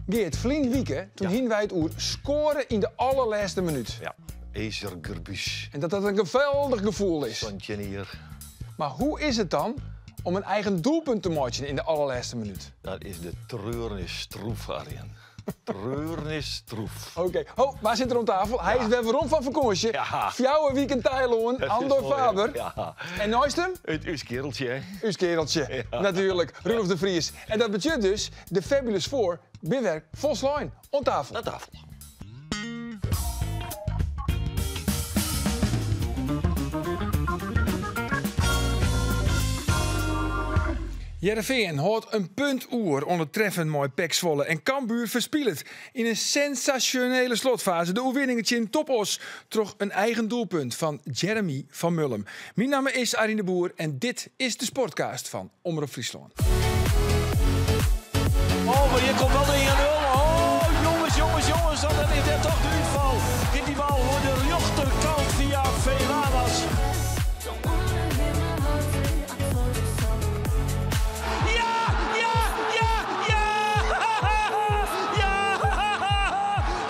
Geert, ferline wike, doe hiene wy it oer skoare yn de allerlêste minút. Ja, Ezer Gurbuz. En dat dat in geweldich gefoel is. 17 jier. Mar hoe is it dan om in eigen doelpunt te meitsjen yn de allerlêste minút? Dat is de treurnis stroef, Arjen. Treurnis stroef. Oké. Ho, wa sit der oan tafel? Hy is wer werom fan fakânsje. Ja. 4 wiken Tailân, Dat is Andor moai, hè? Faber. Ja. En neist him? It ús keareltsje, hè? Ús keareltsje, Ja. natuerlik. Roelof de Vries. En dat betsjut dus, de Fabulous Four binne wer folslein oan tafel. Oan tafel. Hearrenfean hâldt in punt oer oan it treffen mei PEC Zwolle en Cambuur ferspilet yn in sensasjonele slotfaze de oerwinning tsjin TOP Oss troch in eigen doelpunt fan Jeremy van Mullum. Myn namme is Arjen de Boer en dit is de Sportcast fan Omrop Fryslân. Oh, mar hjir komt wol de 1-0. Oh, jonges, jonges, jonges, dan is dit toch de útfal. Giet dy bal oer de rjochterkant fia Velanas. Ja, ja, ja, ja! Ja!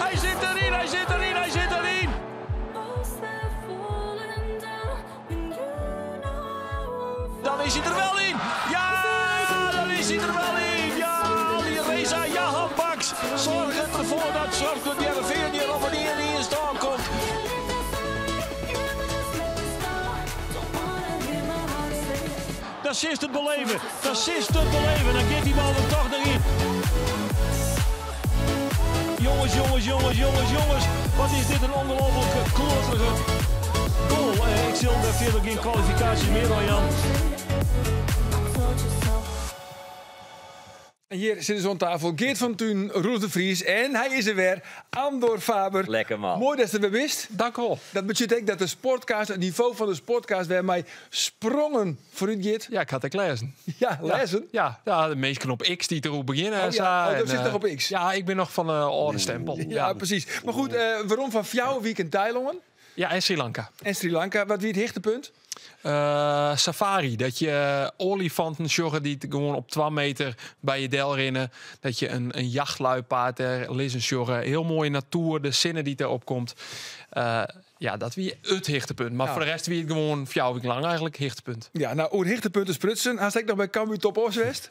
Hy sit deryn, hy sit deryn, hy sit deryn! Dan is hy der wol yn! Ja, dan is hy der wol yn! Ja, Alireza Jahanbakhsh soarget derfoar dat Sportklup Hearrenfean hjir op in 1-1 stân komt. Dan silst it beleve, dan silst it beleve, dan giet dy bal der toch noch yn. Jonges, jonges, jonges, jonges, jonges, wat is dit in ongelooflike kloaterige goal. Ik sil der fierder gjin kwalifikaasje mear oan jaan. En hjir sitte se oan tafel Geert van Tuinen, Roelof de Vries en hy is der wer, Andor Faber. Lekker man. Moai datst der wer bist. Dank u wol. Dat betsjut ek dat de Sportcast, it nivo fan de Sportcast wer mei sprongen foarút giet. Ja, ik ha it ek lêzen. Ja, lêzen? Ja, ja, de minsken op X dy't deroer begjinne en Oh ja, sa. oh, dat En, sit noch op X. Ja, ik bin noch fan de âlde stempel. Ja, presys. Mar goed, werom fan 4 wiken Tailân. Ja, en Sri Lanka. En Sri Lanka. Wat wie it hichtepunt? Safari. Dat je olifanten sjogge dy't gewoan op 2 meter by je delrinne. Dat je in jachtluipaard dêr lizzen sjogge. Hiel moaie natoer, de sinne dy't dêr opkomt. Ja, dat wie it hichtepunt. Mar foar de rest wie it gewoan 4 wiken lang eigentlik hichtepunt. Ja, no, oer hichtepunten sprutsen. Hast ek noch by Cambuur TOP Oss west?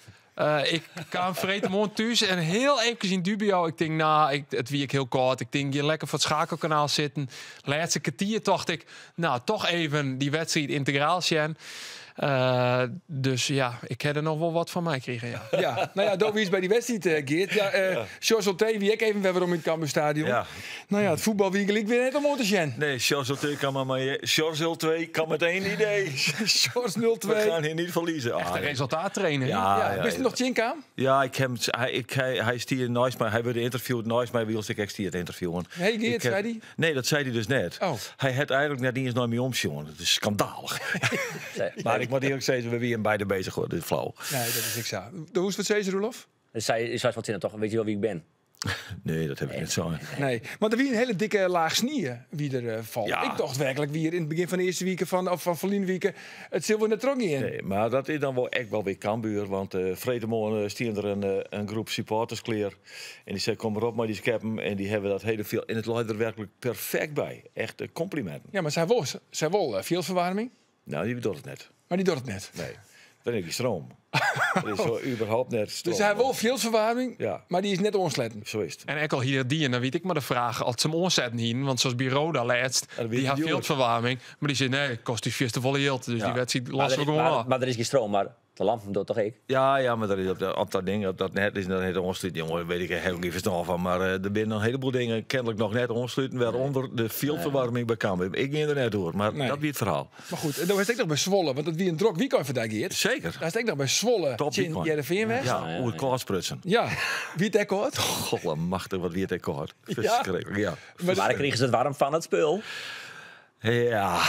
Ik kaam freedtemoarn thús en hiel eefkes yn dubio. Ik tink, no, it wie ek hiel kâld. Ik tink, gean lekker foar it schakelkanaal sitten. Lêste kertier tocht ik, no, toch even dy wedstriid yntegraal sjen. Dus ja, ik ha der noch wol wat fan meikrigen, ja. Ja, no ja, do wiest by dy wedstriid, Geert. Ja, Sjors Ultee wie ek even wer werom yn it Cambuurstadion. Ja. No ja, it fuotbal wie gelyk wer net om oan te sjen. Nee, Sjors Ultee kan mar mei, Sjors Ultee kan met één idee. Sjors nul We twee. gaan hier niet verliezen. Echt een resultaattrainer, hè? Ja, Ja, ja, bist der noch tsjinkaam? Ja, ik heb, hy, ik, hy, hy stie neist my, hy wurde ynterviewd neist my, wylst ik ek stie te ynterviewen. Hey Geert, Ik heb sei dy? Nee, dat sei dy dus net. Oh. Hy hat eigentlik net iens nei my omsjoen. Dat is skandalich. Nee. Mar ik moat earlik sizze, we wienen beide bezich, hoor. Dit is flau. Nee, dat is ek sa. Do hoechst wat sizze, Roelof? Sei, sei wat tsjin toch, witst wol wa't ik bin? Nee, dat ha ik net sein. Nee, want der wie in hiele dikke laach snie wie der fallen. Ja. Ik tocht werklik wie yn it begjin fan de earste wike fan, of fan ferline wike, it sil wol net trochgean. Nee, mar dat is dan wol ek wol wer Cambuur, want freedtemoarn stien der in groep supporters klear. En dy sei, kom mar op mei dy skeppen. En dy hawwe dat hiele fjild. En it lei der werklik perfekt by. Echt kompliminten. Ja, mar sy wol, sy wol fjildferwaarming. No, dy docht it net. Mar dy docht it net? Nee, der is gjin stroom. Der is zo überhaupt net stroom. Dus hy wol fjildferwaarming, Ja. mar dy is net oansletten. Sa is it. En ek al hie er dien, dan wit ik mar de fraach oft se him oansetten hienen. Want sa as by Roda lêst, Ja, dat wie dy ha djoer. fjildferwaarming. Mar dy sei, nee, kost dy fierste folle jild. Dus Ja. dy wedstriid Mar losse we gewoan ôf. der is gjin stroom, mar de lampen docht toch ek? Ja, ja, mar dat is op, op dat ding, op dat net is noch net oansletten. Jonge, wit ik hiel gjin ferstân fan. Mar der binne in heleboel dingen kenlik noch net oansletten, wêrûnder de fjildferwaarming by Cambuur. Ik gean der net oer, mar Nee. dat wie it ferhaal. Mar goed, do hast ek noch by Zwolle, want it wie in drok wykein foar dy, Geert. Seker. Do hast ek noch by Zwolle Top tsjin wykein. Hearrenfean west. Ja, oer kâld sprutsen. Ja, wie it ek kâld? Golle machtich, wat wie it ek kâld. Ja. Ferskriklik, ja. Maar Maar dan krigen se it waarm fan it spul. Ja.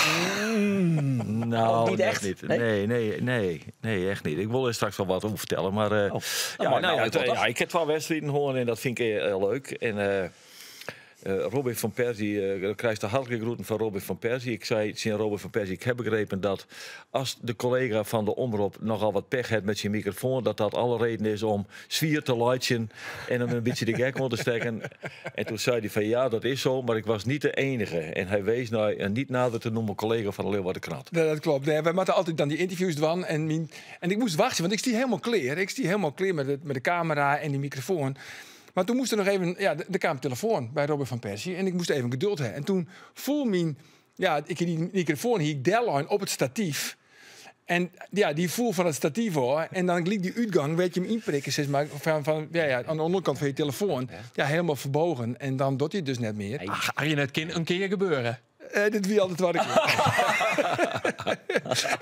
Nou, Of niet net echt? niet. Nee? Nee, nee, nee, nee, echt niet. Ik wil er straks wel wat over fertelle, mar Oh, dat ja, mag nou nou ja, ook wel, toch? ja, ik ha twa wedstriden hân en dat fyn ik hiel leuk. En Robin van Persie, eh, krijgt de hartelijke groeten van Robin van Persie. Ik zei tegen Robin van Persie, ik heb begrepen dat als de collega van de omroep nogal wat pech heeft met zijn microfoon, dat dat alle reden is om zwier te luidjen en hem een beetje de gek onder te steken. En toen zei hij van ja, dat is zo, maar ik was niet de enige. En hij wees naar een niet nader te noemen collega van de Leeuwarden Krant. Nee, dat klopt. Nee, wij moeten altijd dan die interviews doen. En ik moest wachten, want ik stie helemaal klaar. Ik stie helemaal klaar met de camera en die microfoon. Maar toen moest er nog even... Ja, de kwam telefoon bij Robin van Persie. En ik moest even geduld hebben. En toen voel mijn... Ja, ik die microfoon hier deadline op het statief. En ja, die voel van het statief hoor. En dan liep die uitgang, weet je hem inprikken, zeg maar, van, ja, aan de onderkant van je telefoon. Ja, helemaal verbogen. En dan doet hij het dus net meer. Ach, Arjen, het kan een keer gebeuren. Dit wie altijd wat ik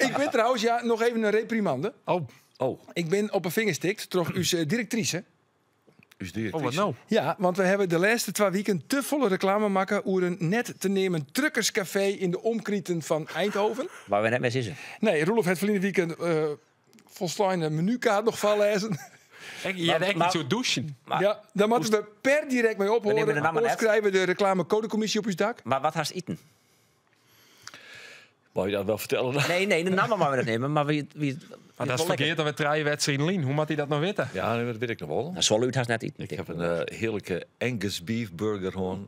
Ik ben trouwens, ja, nog even een reprimande. Oh. Oh. Ik ben op een vinger gestikt door uw directrice. Uw directrice. Oh, wat nou? Ja, want we hebben de laatste 2 weken te volle reclame maken over een net te nemen truckerscafé in de omkrieten van Eindhoven. Waar we net mee zitten. Nee, Roelof het verleden weekend volslagen menukaart nog vallezen. Jij denkt niet zo douchen. Maar, ja, daar moeten we per direct mee We nemen ophoren. de naam maar Anders net. krijgen we de reclamecodecommissie op uw dak. Maar wat haast eten? Wou je dat wel vertellen? Nee, de naam maar we dat nemen. Maar wie Maar dat is verkeerd dat we drie wedstrijden lien. Hoe moet hij dat nou weten? Ja, dat weet ik nog wel. Nou, Zwolle uit haast net eten. Ik heb een heerlijke Angus beef burger gewoon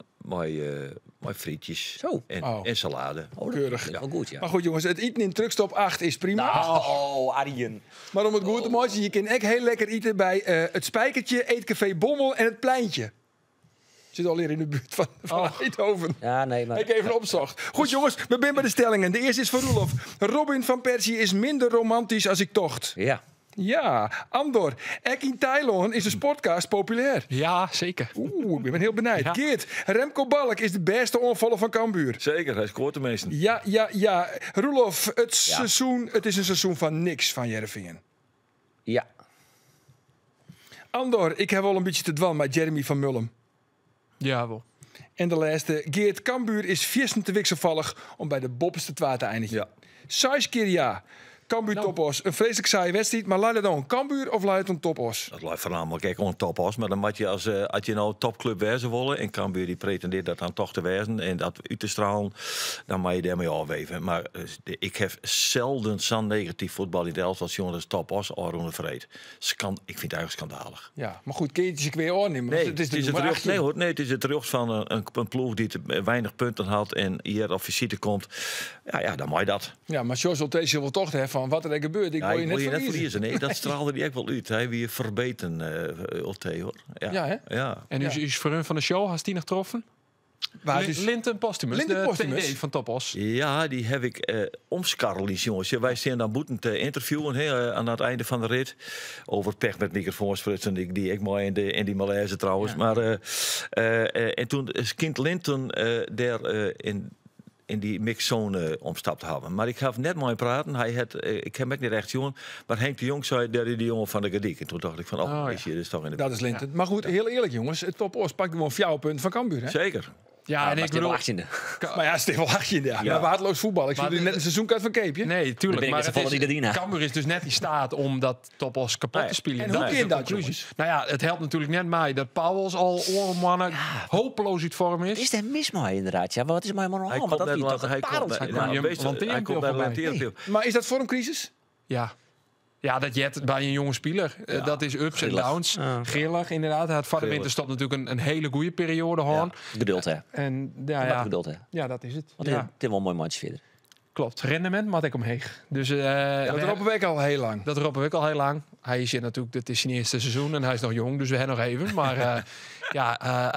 met frietjes Zo. en salade. Oh, dat Keurig. is wel goed, ja. Maar goed jongens, het eten in Truckstop 8 is prima. Oh, Arjen. Maar om het goed te maken, je kan echt heel lekker eten bij het Spijkertje, Eetcafé Bommel en het Pleintje. Zit alweer in de buurt van Eindhoven. Ja, nee, maar... Ik even opzocht. Goed jongens, we zijn bij de stellingen. De eerste is van Roelof. Robin van Persie is minder romantisch als ik tocht. Ja. Ja, Andor. Ek in Thailand is de sportcast populair. Ja, zeker. Oeh, ik ben heel benijd. Ja. Geert, Remco Balk is de beste onvallen van Cambuur. Zeker, hij scoort de meesten. Ja. Roelof, het seizoen, het is een seizoen van niks van Heerenveen. Ja. Andor, ik heb wel een beetje te dwan met Jeremy van Mullum. Ja, wel. En de laatste, Geert Cambuur is viersten te wisselvallig om bij de boppenste twa te eindigen. Ja. Zes keer ja. Cambuur Topos. Een vreselijk saaie wedstrijd, maar laat het dan Cambuur of laat het een Topos? Dat lijkt voornamelijk echt gewoon Topos. Maar dan moet je als je nou topclub wezen willen en Cambuur die pretendeert dat dan toch te wezen en dat uit te stralen, dan moet je daarmee afweven. Maar ik heb zelden zo'n negatief voetbal in de elftal als jongens Topos al rond de vreed. Ik vind het eigenlijk schandalig. Ja, maar goed, kun je het zich weer oornemen? Nee, het is de het nummer terug, 18. nee, hoor, nee, het is het terug van een ploeg die te weinig punten had en hier op visite komt. Ja, dan mag je dat. Ja, maar George Ulte wil toch hè, van wat er gebeurt. Ik Ja, wil je ik net wil je net verliezen. verliezen. Nee, dat straalde hij echt wel uit. Hij weer verbeten, Ulte, hoor. Ja, Ja, hè? Ja. En Ja. is voor hun van de show, has die nog getroffen? Waar is Linton Postumus, Linton de Postumus. TD van Topos. Ja, die heb ik omskarreld, jongens. Ja, wij staan dan boeten te interviewen hè, aan het einde van de rit. Over pech met microfoonsprutsen, die ik mooi in die malaise trouwens. Ja. Maar, en toen is kind Linton daar in die mixzone omstapt hebben. Maar ik gaf net mooi praten. Hij had, ik heb hem niet echt jongen. Maar Henk de Jong zei, daar is die jongen van de Gediek. En toen dacht ik van, oh, Oh, is hier dus toch in de... Dat is Linton. Maar goed, heel eerlijk jongens. Het Topos pakt gewoon jouw punt van Cambuur, hè? Zeker. Ja, en maar ik bedoel... 18e. Maar ja, het is wel 18 ja. Ja. Maar waardeloos voetbal. Ik Maar zie net een seizoenkaart van Keepje. Nee, Dan tuurlijk. ben ik Maar met het z'n allen is, die de Dina. Cambuur is dus net in staat om dat Topos kapot Nee. te spelen. En Dat hoe is kun je de dat, conclusie. jongens? Nou ja, het helpt natuurlijk net mij dat Pauwels al oormannen hopeloos uit vorm is. Is er mis mee inderdaad? Ja, maar wat is mij helemaal Hij nog? komt Want dat net wie toch hij het komt parels. net- Hij nou, kwam je wees- hij komt voorbij. naar lanteerpil. Maar is dat vormcrisis? Ja. Ja, dat jet bij een jonge speler. Dat is ups en Grillig. downs. Grillig, inderdaad. Hij had voor de Grillig. winterstop natuurlijk een hele goede periode gehad. Geduld, hè. En ja, Ja. ja. Geduld, hè. ja, dat is het. Want Ja, het is wel een mooi match verder. klopt. Rendement mat ik omheen. Dus, Dat roepen we al heel lang. Dat roepen we ook al heel lang. Hij is hier natuurlijk, dit is zijn eerste seizoen en hij is nog jong, dus we hebben nog even. Maar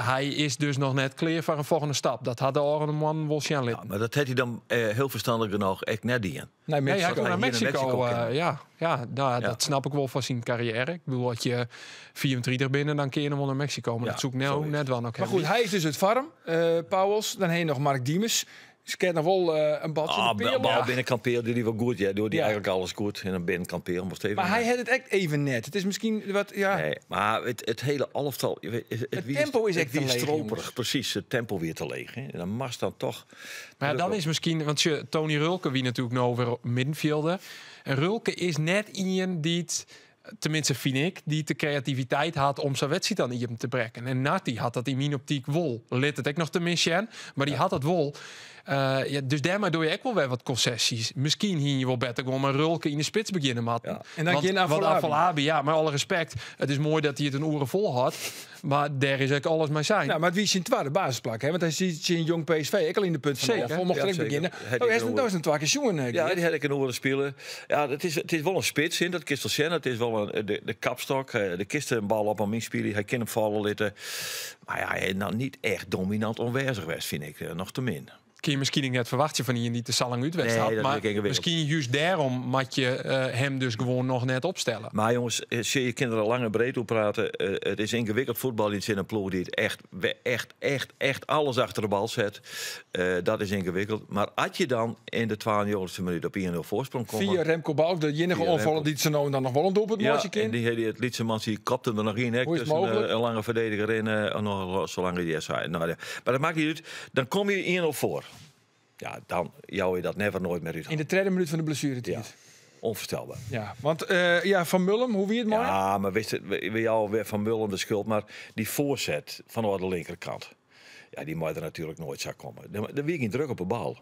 hij is dus nog net klaar voor een volgende stap. Dat had de Oranje wel zien Ja, maar dat had hij dan heel verstandig genoeg echt net die. Nee, Nee, hij Mexico. komt naar hij hier Mexico. naar Mexico kennen. ja, nou, Ja. dat snap ik wel van zijn carrière. Ik bedoel, als je 34 binnen, dan keer je hem wel naar Mexico. Maar Ja, dat zoek ik nou zo is net wel ook Maar goed, hij is dus het farm, Pauwels. Dan heen nog Mark Diemers. Dus ik nog wel een bad Ah, in de bal binnen kampeer doet hij wel goed. Ja, doet hij Ja. eigenlijk alles goed. En dan binnen kampeer moest even. Maar hij had het echt even net. Het is misschien wat, ja. Nee, maar het hele elftal. Je weet, Het, Het tempo is echt het te weer leeg, stroperig. jongens. Precies, het tempo weer te leeg. Hè. En dan mag dan toch. Maar ja, dan is misschien, want Tony Rulke, wie natuurlijk nou weer middenvelder. En Rulke is net iemand die het Tenminste, fyn ik, dy't de kreativiteit hat om sa'n wedstriid dan iepen te brekken. En Narti hat dat yn myn optyk wol. Lit it ek noch te min sjen, mar dy hat dat wol. Ja, dus dêrmei doch je ek wol wer wat konsesjes. Miskien hiene je wol better gewoan mei Rulke yn de spits begjinne moatten. Ja. En dan Want, gjin want Afolabi. Afolabi, ja, mei alle respekt, it is moai dat hy it in oere folhâldt, mar dêr is ek alles mei sein. Nou, mar it wie syn twadde basisplak, hè? Want hy siet tsjin Jong PSV ek al yn de punt fan de Zeker. oanfal. Mocht Ja, er ek zeker. begjinne. Hij Oh, die hij is een hem nou twa kear sjoen, Ja, Geert. dy hat ek in oere spile. Ja, it is wol in spits, hè, dat kinst wol sjen. It is wol de kapstok. De kinst in bal op him ynspylje. Hy kin him falle litte. Mar ja, hy is no net echt dominant oanwêzich west, fyn ik. Noch te min. Kin je miskien ek net ferwachtsje fan ien dy't der sa lang út west Nee, hat. dat is Mar ek yngewikkeld. miskien juist dêrom moat je him dus gewoan noch net opstelle. Mar jonges, sjoch, je kinne der lang en breed oer prate. It is yngewikkeld fuotbal tsjin in ploech dy't echt, echt, echt, echt alles achter de bal set. Dat is yngewikkeld. Mar as je dan yn de 92e minút op 1-0 foarsprong komme. Fia Remco Balk, de iennige Fia oanfaller Remco. dy't se no en dan noch wol in doelpunt Ja, meitsje kin. en dy, it lytse mantsje dy kopte der noch yn, hè, Hoe is it tusken, mooglik? in lange ferdediger yn, noch sa lang die sei. No, ja. Mar dat makket net út. Dan komme je 1-0 foar. Ja, dan jou je dat never nooit mear út. Yn de tredde minút fan de blessueretiid. Ja. Ûnfoarstelber. Ja, want ja, Van Mullum, hoe wie it mei? Ja, mar witst, we jouwe wer Van Mullum de skuld, mar dy foarset fanôf de linkerkant, ja, dy mei der natuerlik noait sa komme. Der wie gjin druk op de bal.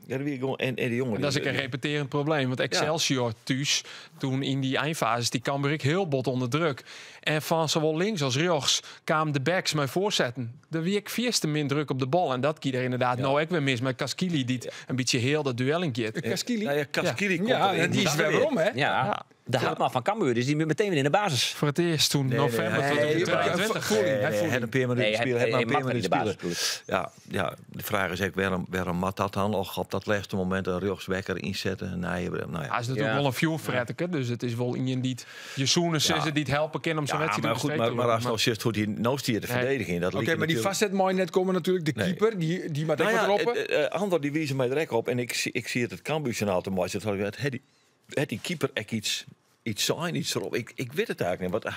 Ja, der wie gewoan, en dy jongen En dat is die- ek in repetearjend probleem. Want Excelsior thús, doe yn dy einfaze, dy Cambuur ek hiel bot ûnder druk. En fan sawol links as rjochts kamen de backs mei foarsetten. Der wie ek fierste min druk op de bal. En dat gie der ynderdaad no ek wer mis mei Caschili, dy't in bytsje hiel dat duel yn giet. Caschili? Nou ja, Caschili komt Ja, erin. dy is wer werom, hè? Ja. Ja. De haadman fan Cambuur, dus dy meteen wer yn de basis. Foar it earst sûnt Nee, novimber nee, 2022. Voeling, Nee, hij nee, voelt hij hem. een paar minuten Nee, spelen, hij hij maar een paar mag in de minuten basis, spelen. bedoel ik. Ja, ja, de vraag is ek wêrom moat dat dan noch op dat lêste momint in rjochtsback ynsetten? Nee, nou ja. Hy is natuerlik Ja. wol in fjoerfretterke, dus it is wol ien dy't je soene sizze dy't helpe kin om sa'n Ja, wedstriid mar op de goed, streek mar, te mar lûken. ast no sjochst hoe't hy no stiet te Nee. ferdedigjen, dat Oké, liket mar dy natuerlik- foarset mei net komme natuerlik. De Nee. keeper, dy moat ek Nou wat ja, roppe. Andor dy wiisde my der ek op en ik siet it Cambuurjournaal te meitsjen. Toen tocht ik, hat dy keeper ek iets sein, iets derop? Ik wit it eigentlik net. Want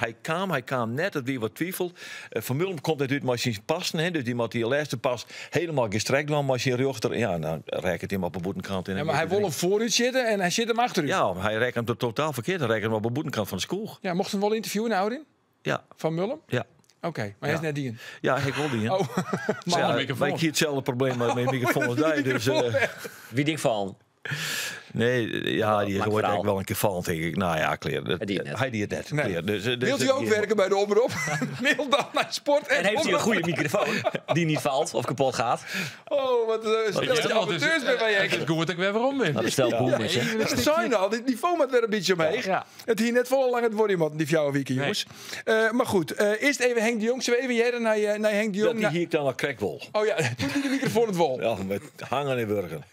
hy kaam net, it wie wat twivel. Van Mullum komt net út mei syn passen, hè, dus dy moat dy lêste pas hielendal gestrekt dwaan mei syn rjochter. Ja, dan rekket him op de bûtenkant. En Ja, mar hy wol him foarút sitte en hy sit him achterút. Ja, mar hy rekket him totaal ferkeard. Hy rekket him op de bûtenkant fan de skoech. Ja, mocht him wol ynterviewe, Audin? Ja. Van Mullum? Ja. Oké, mar hy is Ja. net dien. Ja, ik wol dien. Oh. Maar ja, Zonder microfoon. mar ik hie itselde probleem mei de mikrofoan as dy. Dus, Wie dik fan? nee, ja, dy is Lang oait ferhaal. ek wol in kear fallen, tink ik. No ja, klear. Hy die it net. Hy die it net. Nee. Klear. Dus Wilt u ook werken bij de omroep? Mail dan naar sport. En heeft hij een goede microfoon die niet valt of kapot gaat? Oh, wat een stelletje Ja, want het is- amateurs ben wij Het is echt. goed dat ik wer werom bin. Dat is stel boomers, hè? Dat zijn al, dit niveau moet weer een beetje omheech. Ja. It hie net folle langer it duorje moatten, dy fjouwer wiken, Nee. jonges. Mar goed, earst even Henk de Jong. Sille we even hearre nei Henk de Jong? Dat dy hie ik dan al krekt wol. Oh ja, doe dy de microfoon it wol. Ja, mei hangen en wurgen.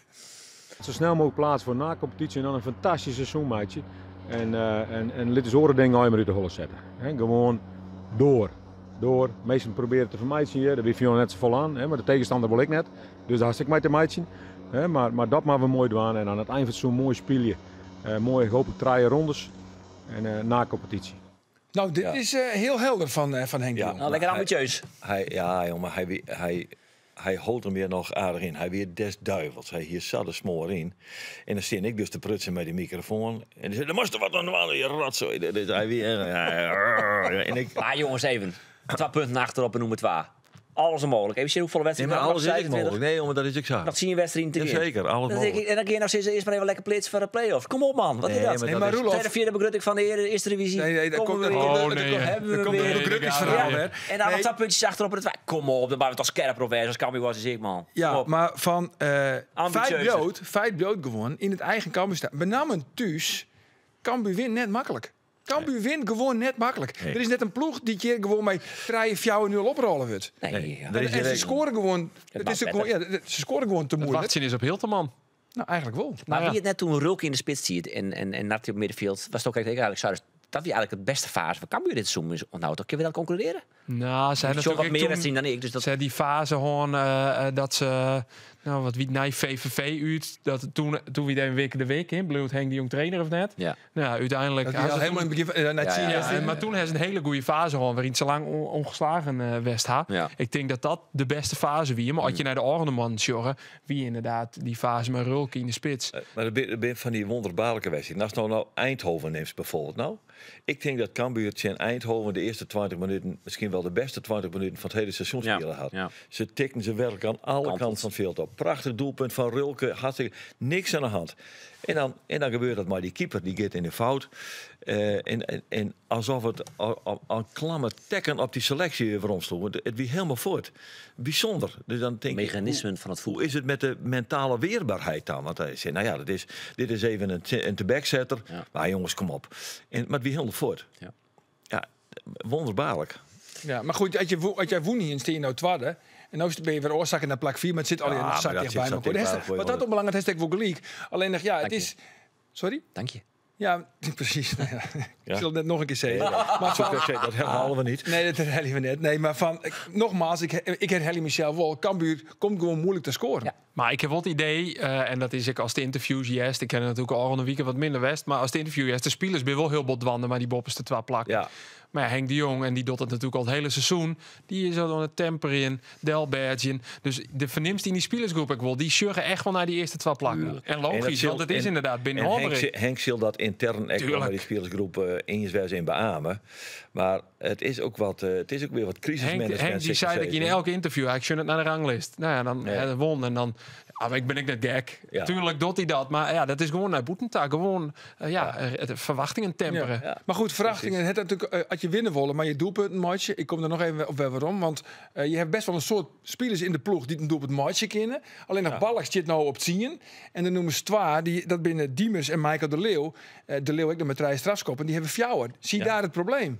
Zo snel mogelijk plaats voor na-competitie en dan een fantastisch seizoen, maatje. En lit eens oare dingen al maar út de holle sette. Hè, gewoan troch. Troch. Measten probearje te fermijden hjir. Dêr wie Fiona net safolle oan, hè, mar de tegenstander wol ek net. Dus dêr hast ek mei te meitsjen. Hè, mar dat moatte we moai dwaan. En oan it ein fan it seizoen moai spylje. Moai, hooplik trije rondes. En na-competitie. No, dit Ja. is hiel helder fan Henk de Ja. Jong. No, lekker ambitieus. Hy, ja, jong, mar hy hold him wer noch aardich yn. Hy wie des duvels. Hy hie sa de smoar yn. En dan stean ik dus te prutsen mei dy mikrofoan. En dy sei, der moatst wat oan dwaan, je rotzooi. Dus hy wie echt, ja, en ik, Mar jonges, even. Twa punten achterop en nûmer twa. Alles is mooglik. Even sjen hoefolle Nee, wedstriden mar nog alles is ek 26. mooglik. Nee, jongen, dat is ek sa. Noch tsien wedstriden te gean. Jazeker, alles Dan denk ik, mooglik. en dan gean je no sizze, earst mar even lekker pleatse foar de play-offs. Kom op, man. Wat is Nee, dat? mar Nee, dat mar is- Roelof. Tweede, vierde begrutting fan de earste divyzje. Nee, nee, daar Komen komt we dat weer. komt Oh, dat nee, komt hè. dat Hebben we komt weer. een begruttingsferhaal, Ja. hè. En dan Nee. noch twa puntsjes achterop en het Kom op, dan moatte we toch skerper op wêze as Cambuur was, is ik, man. Ja, Kom op. mar fan feit Ambitieuzer. bliuwt, feit bliuwt gewoan yn it eigen Cambuur stean. Benammen thús, Cambuur wint net maklik. Cambuur wint gewoan net maklik. Nee. Der is net in ploech dy't hjir gewoan mei 3, 4, 0 oprôle wurdt. Nee, Nee, ja. der is En gjin se skoare gewoan. Het It is mag gewoan, better. ja, se skoare gewoan te It muoilik. wachtsjen is op Hilterman. No, eigentlik wol. Mar No ja. wie it net doe't Rulke yn de spits siet en Narti op middenfjild, was it ek eigentlik sa, dat wie eigentlik de bêste faze fan Cambuur dit seizoen. No, toch kinne we dat konkludearje? No, se Sjoch wat natuerlik mear toen- wedstriden dan ik, dus dat Se ha dy faze hân dat se, no, wat wie it, nei VVV út, dat doe wie it even wike de wike, hè, bliuwt Henk de Jong trainer of net? Ja. No, úteinlik. Dat wie al hielendal yn it begjin fan nei tsien Ja, Ja, wedstriden. mar doe ha se in hiele goede faze hân, wêryn't se lang ûngeslagen west ha. Ja. Ik tink dat dat de bêste faze wie. Mar as je nei de ôfrûne moannen sjogge, wie ynderdaad dy faze mei Rulke yn de spits. Mar der binne fan dy wûnderbaarlike wedstriden. Ast no Eindhoven nimst bijvoorbeeld, no. Ik tink dat Cambuur tsjin Eindhoven de earste 20 minuten miskien wol de bêste 20 minuten fan it hiele seizoen spile hat. Se tikten se werklik oan alle kanten fan it fjild op. Prachtich doelpunt fan Rulke, hartstikke, niks oan de hand. En dan, en dan gebeurt dat mei dy keeper, dy giet yn de fout. En alsof it in klamme tekken op dy seleksje weromsloech. It wie hielendal fuort. Bysûnder. Dus dan tink ik, Mechanismen fan it hoe voetbal. is it met de mentale weerbaarheid dan? Want hy sei, no ja, dit is even in tebeksetter. Mar jonges, kom op. En, mar it wie hielendal fuort. Ja, wonderbaarlik. Ja, mar goed, as je wûn hiene, steane je no twadde. En no binne je wer ôfsakke nei plak 4, mar it sit allegear Ja, noch sa mar dat ticht by sit sa mekoar. ticht by Hast, elkoar, wat dat jongen. oanbelanget, hast ek wol gelyk. Allinnich, ja, it Dank je. is... Sorry? Dank je. Ja, presys. Nou ja, ik sil it net noch in kear sizze. Nee, Mar fan, dat herhale we net. Nee, dat herhelje we net. Nee, mar fan, nogmaals, ik herhelje mysels wol. Cambuur komt gewoan muoilik te skoaren. Mar ik ha wol it idee, en dat is ek ast de ynterviews hearst, ik ha natuerlik al in wike wat minder west, mar ast de ynterview hearst, de spilers binne wol hiel bot dwaande mei dy boppeste twa plakken. Mar ja, Henk de Jong, en dy docht it natuerlik al it hiele seizoen, dy is al oan it temperjen, delbêdzjen. Dus do fernimst yn dy spilersgroep ek wol, dy sjogge echt wol nei dy earste twa plakken. En En logysk, dat sil want it is ynderdaad binnen en hânberik. Henk sil dat yntern ek wol mei dy spilersgroep iens wêze en beame. Mar it is ek wer wat crisismanagement, Henk dy sil ik sei mar ek yn sizze. elk ynterview, ik sjoch net nei de ranglist. No ja, dan hat er wûn en dan, ja, mar ik bin ek net gek. Tuerlik docht hy dat, mar ja, dat is gewoan nei bûten ta. Gewoan, ja, it ferwachtingen tempere. Mar goed, ferwachtingen, it natuerlik, as je winne wolle, mar je doelpunten meitsje. Ik kom der noch even op werom, want je hawwe bêst wol in soad spilers yn de ploech dy't in doelpunt meitsje kinne. Allinnich Balk stiet no op 10. En de nûmers 2, dat binne Diemers en Michael de Leeuw. De Leeuw ek noch mei 3 strafskoppen, dy hawwe 4. Zie je daar it probleem?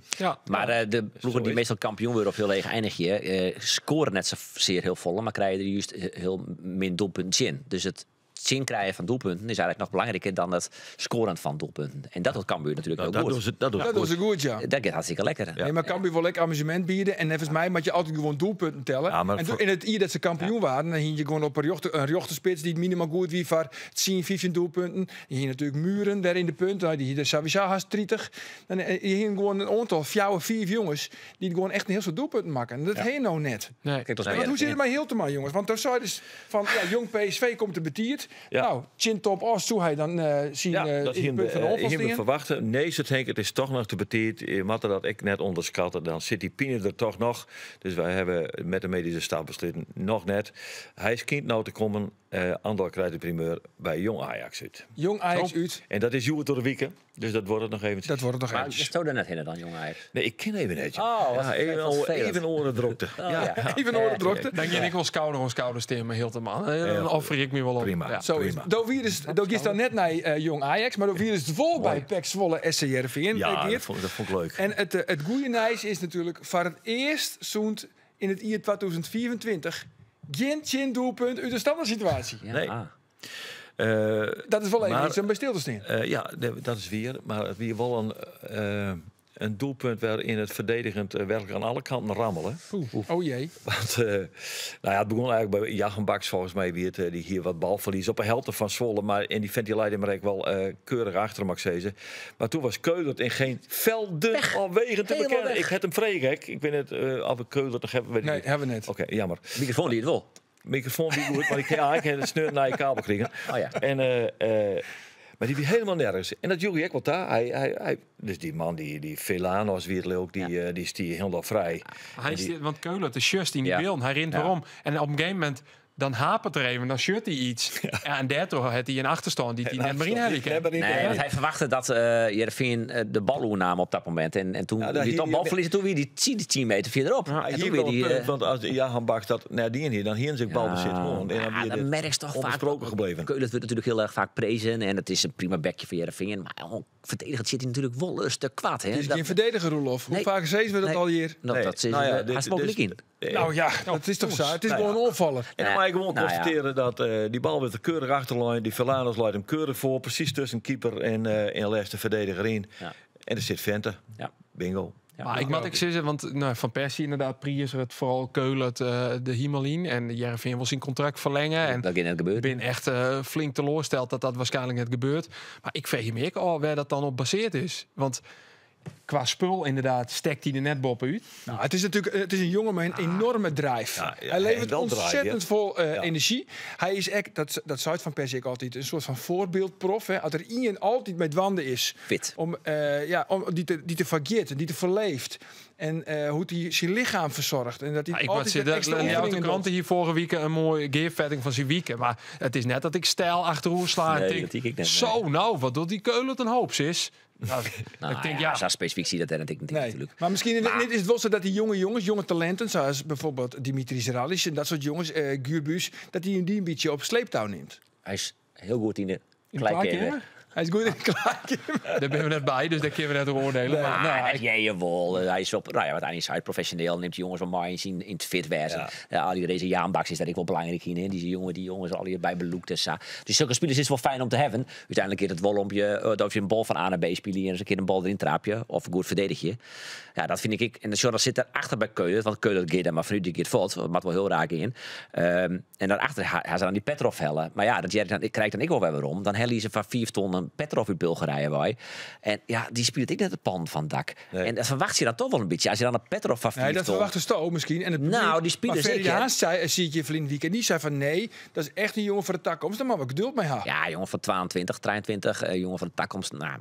Mar de ploegen dy't meastal kampioen wurde of hiel leech einigje, skoare net sa sear hiel folle, mar krije der just hiel min doelpunten tsjin. Dus it tsjinkrijen fan doelpunten is eigentlik noch belangriker dan it skoaren fan doelpunten. En dat docht Cambuur natuerlik hiel Dat goed. docht Dat goed. docht se goed, ja. Dat giet hartstikke lekker. Nee, mar Cambuur wol ek amusemint biede. En neffens my moatte je altyd gewoan doelpunten telle. Ja, mar En foar yn it jier dat se kampioen waarden, dan hiene je gewoan op in rjochterspits dy't minimaal goed wie foar 10, 15 doelpunten. Je hiene natuerlik Mühren dêr yn de punt. Nou, dy hie der sawiesa hast 30. Dan je hiene gewoan in oantal, 4, 5 jonges dy't gewoan echt in hiel soad doelpunten makken. En dat ha je no net. Nee. Kijk, dat is Want weer hoe sit it mei Hilterman, jonges? Want dan sei dus fan, ja, jong PSV komt te betiid. Nou, tsjin TOP Oss soe hy dan syn, Ja, dat yn it hiene punt we, fan de oanfal hiene we stean. ferwachte. Nee, se tinke, it is dochs noch te betiid. Je moatte dat ek net ûnderskatte. Dan sit dy pine der dochs noch. Dus wy hawwe mei de medyske staf besletten, noch net. Hy skynt no te kommen. Andor krijt de primeur by Jong Ajax út. Jong Ajax út. En dat is hjoed troch de wike, dus dat wurdt it noch even. Dat wurdt it noch Mar eventjes. gisto dêr net hinne dan, Jong Ajax? Nee, ik kin even net. Oh, wat Ja, wat vervelend. even oare drokte. Oh, ja. Even oare drokte. Dan gean ik wol skouder oan skouder stean mei Hilterman. Dan offer ik my wol op. Prima. Ja. Zo is Prima. het. Do wie dus, do giest dan net nei Jong Ajax, mar do wie dus wol by PEC Zwolle SC Hearrenfean, Ja, Geert. dat fûn ik leuk. En it goede nijs is natuerlik foar it earst sûnt yn it jier 2024 gjin tsjindoelpunt út de standaardsituaasje. Ja. Nee. Dat is wol even Maar iets om by stil te stean. Ja, dat is wier. Mar it wie wol in doelpunt wêryn it ferdigenjend werklik oan alle kanten rammele. Oeh. Oh jee. Want it begûn eigentlik by Jahanbakhsh, folgens my, wie it, dy hie wat balferlies op de helte fan Zwolle. Mar, en dy feint dy lei mar ek wol keurich achter, moat ik sizze. Mar doe wie Köhlert yn geen velden Weg. of wegen te Hielendal bekennen. weg. Ik ha him frege, hè. Ik wit net oft ik Köhlert noch ha, wit ik Nee, net. hawwe we net. Oké, jammer. Mikrofoan die it wol. Mikrofoan wie goed, mar ik ha sneon nije kabel krigen. Oh ja. En mar dy wie hielendal nergens. En dat joech hy ek wol ta. Dus dy man, dy Velanas, wie it leau ik, dy stie hielendal frij. Hy En die stiet, want Köhlert is just yn dy bylden. Hy rint werom. En op in gegeven momint, dan haperet er even, dan sjocht hy yts. Ja, en dêrtroch hat hy in achterstân dy't hy net mear ynhelje kin. Net mear Nee, ynhelje. want hy ferwachte dat Hearrenfean de bal oernaam op dat momint. En doe Ja, daar wie hie toch hy balferlies, doe wie dy 10 meter fierderop. Ja, En hier doe wie wel een die, punt, want as Jahanbakhsh dat net dien hie, dan hiene se balbesit hân. En dan Ja, wie dan dit merkst toch vaak ûnbesproken gebleven. Köhlert wurdt natuerlik hiel erch faak prezen en it is in prima bekje foar Hearrenfean. Mar oh, ferdigenjend sit hy natuerlik wol ris te koart. Hè? Het is Dat gjin ferdediger, Roelof. Hoe Nee. faak sizze we dat Nee. al hjir? Dat, Nee. dat is, Nou ja, hast wol gelyk yn. Nou ja, dat is toch sa? It is Nou ja. gewoan in oanfaller. En dan moat ik gewoan Nou ja. konstatearje dat dy bal wurdt der keurich achterlein. Dy Velanas leit him keurich foar, presys tusken keeper en lêste ferdediger yn. En der sit Vente. Bingo. Mar ik moat ek sizze, want no, Van Persie ynderdaad, priis it foaral Köhlert de himel yn. En Hearrenfean wol syn kontrakt ferlinge. En Dat giet net gebeuren. bin echt flink teloarsteld dat dat wierskynlik net gebeurt. Mar ik freegje my ek ôf wêr't dat dan op basearre is. Want Qua spul inderdaad stekt hij er net boppe-uit. Nou, het is natuurlijk het is een jongen met een enorme drive. Ja, ja, hij levert wel drive, ontzettend ja. veel energie. Hij is echt, dat zei het Van Persie ook altijd, een soort van voorbeeldprof. Hè. Als er iemand altijd met wanden is. Fit. Om, ja, om die te vergeet, die te verleeft. En hoe hij zijn lichaam verzorgt. En dat hij Ja, ik altijd wou zeggen, met extra dat de oefeningen kranten doet. hier vorige week een mooie gearvetting van zijn wieken. Maar het is net dat ik stijl achterover sla en Nee, denk, dat zie ik net, zo, nee. nou, wat doet die Keulen een hoop, sis. Nou, Nou, ik denk, ja, ja, zo specifiek zie je dat natuurlijk niet Nee, natuurlijk. maar misschien is het wel zo dat die jonge jongens, jonge talenten, zoals bijvoorbeeld Dimitri Zeralis en dat soort jongens, Gurbuz, dat die die een beetje op sleeptouw neemt. Hij is heel goed in de in de kleikamer. kleikamer? Hij is goed in de kleikamer. Daar ben we net bij, dus daar kunnen we net over oordelen. Maar, nou, Maar ik- jij wel. Hij is wel, nou ja, wat hij is hij professioneel, neemt die jongens van mij in het fit wezen. Ja. Ja. al die deze Jaanbaks is dat ik wel belangrijk in. Hè. Die jongen, die jongens al hier bij beloekt en zo. Dus zulke spelers is wel fijn om te hebben. Uiteindelijk is het wel om je, dat je een bal van A naar B spelen en eens een keer een bal erin trap je of goed verdedig je. Ja, dat vind ik. En de dat zit daarachter bij Keulen, want Keulen gaat daar maar vanuit die gaat voort. Dat maakt wel heel raak in. En daarachter gaan ze dan die Petrov hellen. Maar ja, dat jij dan, ik krijg dan ik wel weer waarom. Dan hellen ze van 4 ton een Petrov uit Bulgarije bij. En ja, die speelt ik net het pan van het dak. Nee. En dat verwacht je dan toch wel een beetje. Als je dan een Petrov van 4 Nee, dat ton... verwacht de Sto misschien. En het publiek. Nou, die spelers Maar Ferry ik, de hè. Haas zei, zie ik je verleden weekend, die zei van nee, dat is echt een jongen voor de toekomst. Daar mag ik geduld mee hebben. Ja, jongen van 22, 23, jongen van de toekomst. Nou,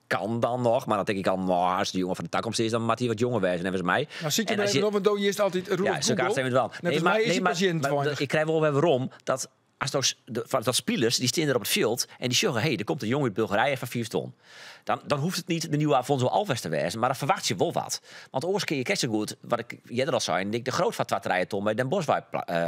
kan dan nog. Maar dan denk ik al, nou, als de jongen van de toekomst is, dan moet hij wat jonger wezen. Net als mij. Nou, zie ik je En maar als even op, want je is altijd Roelof Ja, zo Google. gaat het wel. Net als mij is hij maar, patiënt ik krijg wel weer waarom dat als dat, de, van dat spelers die staan er op het veld en die zeggen, hey, er komt een jongen uit Bulgarije van 4 ton. Dan hoeft het niet de nieuwe Afonso Alves te wezen, maar dan verwacht je wel wat. Want oors kun je kijk zo goed, wat ik eerder al zei, ik de groot van 2 ton bij Den Bosch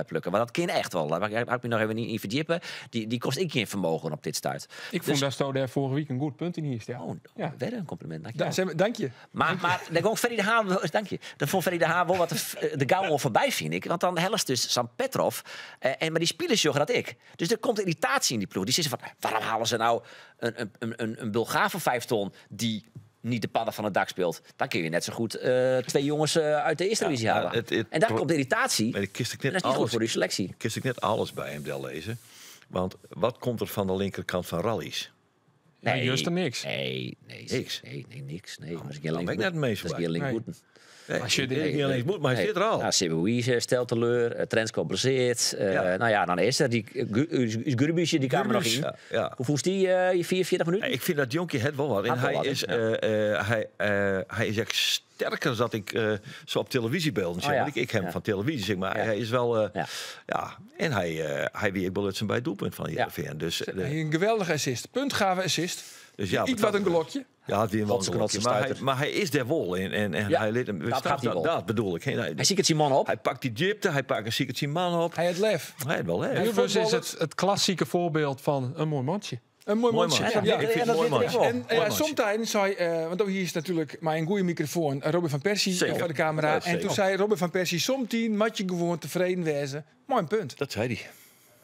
plukken. Want dat kan echt wel. Daar heb ik me nog even niet in verdiepen. Die kost ik geen vermogen op dit stuit. ik vond dat Sto daar vorige week een goed punt in hier. Ja. Oh, Ja. weer een compliment. Dank je wel. Dank je. Maar daar kon Ferry de Haan, dank je. Dan vond Ferry de Haan wel wat de gauw al voorbij, vind ik. Want dan helst dus Sam Petrov. En maar die spelers zorgen dat ik. Dus er komt irritatie in die ploeg. Die zitten van, waarom halen ze nou een Bulgaar van 5 ton die niet de padden van het dak speelt? Dan kun je net zo goed 2 jongens uit de eerste divisie Ja, halen. En daar komt irritatie. Maar ik kist ik En net dat is niet goed alles. voor die selectie. Kist ik net alles bij hem wel lezen. Want wat komt er van de linkerkant van Rallies? Ja, juist er niks. Nee, nee, Niks. Nee, nee, niks. Nee, maar als ik geen ben ik link net mee dat is geen link Nee. moeten. Nee, Als je de- ik niet alleen moet, maar hij Nee. zit er al. Nou, Sibuïse stelt teleur, Trensko blesseert. Ja. Nou ja, dan is er die Gurbusje, die kwam er nog in. Ja, ja. Hoe voelt die 44 minuten? Ik vind dat jonkie het wel wat. En Had wel hij wat, hè? is, Ja. hij is echt sterker dan dat ik zo op televisiebeelden zie. Oh, ja. Want ik hem Ja. van televisie, zeg maar. Ja. Hij is wel... Ja. ja. En hij wie ik wel het bij het doelpunt van Heerenveen. Dus, Een geweldige assist. Puntgave assist. dus ja, Iets wat een glokje. Ja, het weer wel een Godse glokje. knotse Maar stuiter. hij is daar wel in. En Ja, hij liet hem. dat snap gaat hij dat, wel. dat bedoel ik. Hij, Hij ziet het Simon op. hij pakt die diepte, hij pakt een ziet zijn man op. Hij het lef. Hij heeft wel hè. Gurbuz is voetballer. het klassieke voorbeeld van een mooi mandje. Een mooi Mooi mondje. man. Ja. Ik vind het dat mooi weet ik man. wel. En Mooi mandje. somtijds zei, want ook hier is natuurlijk maar een goede microfoon, Robin van Persie Zeker. voor de camera. Ja, en zeker. toen zei Robin van Persie, somtien moet je gewoon tevreden wezen. Mooi punt. Dat zei hij.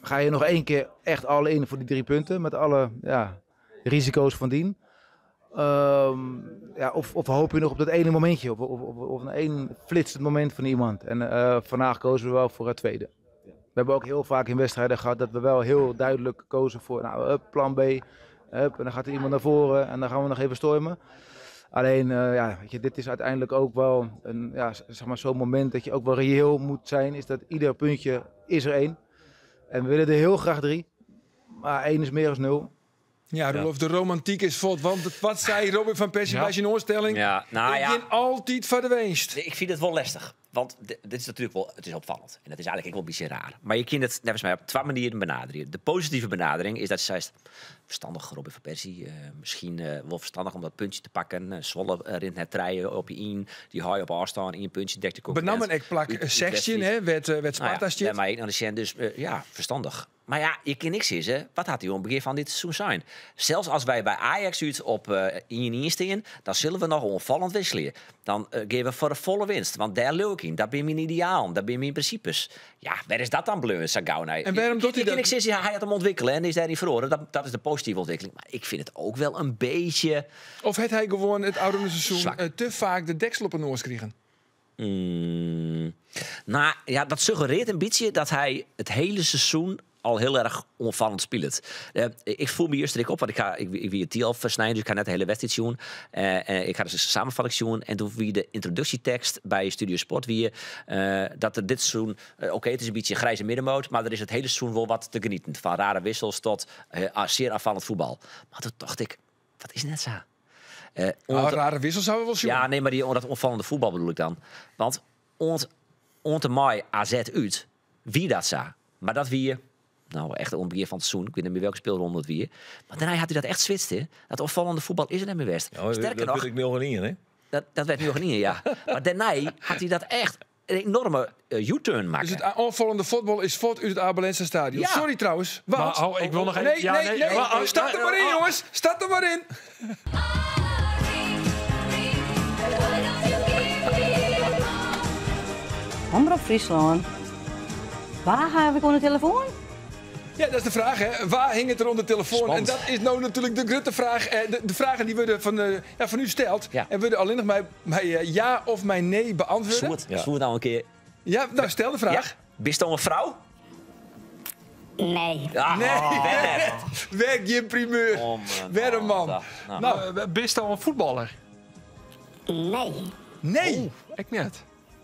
Ga je nog één keer echt all in voor die 3 punten met alle risico's van dien? Of hoop je nog op dat ene momentje, of een één flitsend moment van iemand. En vandaag kozen we wel voor het tweede. We hebben ook heel vaak in wedstrijden gehad dat we wel heel duidelijk kozen voor plan B. Hup, en dan gaat er iemand naar voren en dan gaan we nog even stormen. Alleen, dit is uiteindelijk ook wel een, ja, zeg maar zo'n moment dat je ook wel reëel moet zijn. Is dat ieder puntje is er 1. En we willen er heel graag 3. Maar 1 is meer dan 0. Ja, Roelof, de romantiek is vol. Want wat zei Robin van Persie Ja. bij zijn oorstelling? Ja, nou Ik ja. ben altijd voor de winst. Nee, ik vind het wel lastig. Want dit is natuurlijk wel, het is opvallend. En dat is eigenlijk ook wel een beetje raar. Maar je kunt het, net mij, op 2 manieren benaderen. De positieve benadering is dat ze zei, verstandig Robin van Persie. Misschien wel verstandig om dat puntje te pakken. Zwolle rint net treien op je in. Die haai op afstand, 1 puntje, dekt de concurrent. Benam en ik plak 16, Uit hè, werd Sparta Nou ja, zit. maar ik naar de Sjen, dus ja, verstandig. Maar ja, je kan niks is, hè. Wat had hij om het begin van dit seizoen zijn? Zelfs als wij bij Ajax uit op 1-1 staan, dan zullen we nog onvallend wisselen. Dan geven we voor de volle winst. Want daar leuk ik in. Daar ben je mijn ideaal. Daar ben je mijn principes. Ja, waar is dat dan bleu, Sagau? En waarom doet hij dat? Niks is, ja, hij had hem ontwikkelen en is daar niet verloren. Dat is de positieve ontwikkeling. Maar ik vind het ook wel een beetje... Of had hij gewoon het oude seizoen Zwak. te vaak de deksel op een oor kregen? Nou ja, dat suggereert een beetje dat hij het hele seizoen al hiel erch oanfallend spilet. Ik foel my juster ek op, want ik ha, ik, ik wie Thialf snein, dus ik ha net de hiele wedstriid sjoen. Ik ha dus in samenvatting sjoen en doe wie de yntroduksjetekst by Studio Sport wie dat der dit seizoen, oké, it is in bytsje in grijze middenmoot, mar der is it hiele seizoen wol wat te genieten. Fan rare wissels tot zeer aanvallend voetbal. Mar doe tocht ik, dat is net sa. Oh, rare wissels hawwe we wol sjoen. Ja, nee, mar dy, dat oanfallende voetbal bedoel ik dan. Want oant, oant en mei AZ út wie dat sa. Mar dat wie, no, echt oan it begjin fan it seizoen. Ik wit net mear welke speelronde it wie. Mar dêrnei hat hy dat echt switcht, hè. Dat oanfallende voetbal is der net mear west. Ja, Sterker dat noch, wit ik nog ien, hè? Dat wit nog ien, ja. Mar dêrnei hat hy dat echt in enoarme U-turn makke. Dus it oanfallende fuotbal is fuort út it Abe Lenstra stadion. Ja. Sorry trouwens. Want, Maar, oh, ik wil nog even- Nee, ja, nee, nee, nee. maar, oh, Start er maar in, oh. jongens. Start er maar in. Omrop Fryslân. Wa haw ik oan de telefoan? Ja, dat is de fraach, hè. Wa hinget der oan de telefoan? Spannend. En dat is no natuerlik de grutte fraach. De fragen dy wurde fan, ja, fan ús steld. Ja. En wurde allinnich mei ja of mei nee beäntwurde. Soe it no in kear... Ja, no, stel de fraach. Ja. Bisto in frou? Nee. Ah, Nee, wer net. Wer gjin primeur. Oh, man. Wer in man. Nou. Nou, Bisto in fuotballer? Nee. nee. Oh, ik net.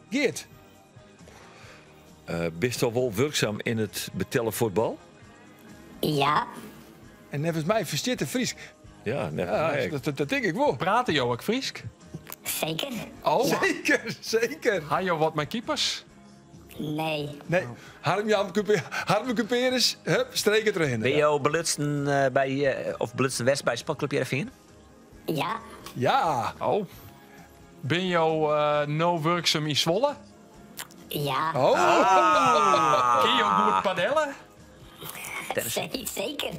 Geert. Bisto wol wurksum yn it betelle fuotbal? Ja. En neffens my ferstiet er Frysk. Ja, neffens Ja, my ek. dat tink ik wol. Prate jo ek Frysk? Seker. Oh. Seker, seker. Ha jo wat mei keepers? Nee. Nee. Harm Jan Cupe-, Harm Cuperus, hup, streek it derhinne. Binne jo belutsen by, of belutsen west by Sportklup Hearrenfean? Ja. Ja. Oh. Binne jo no wurksum yn Zwolle? Ja. Oh. Ah. Kinne jo goed padelle? Zeker.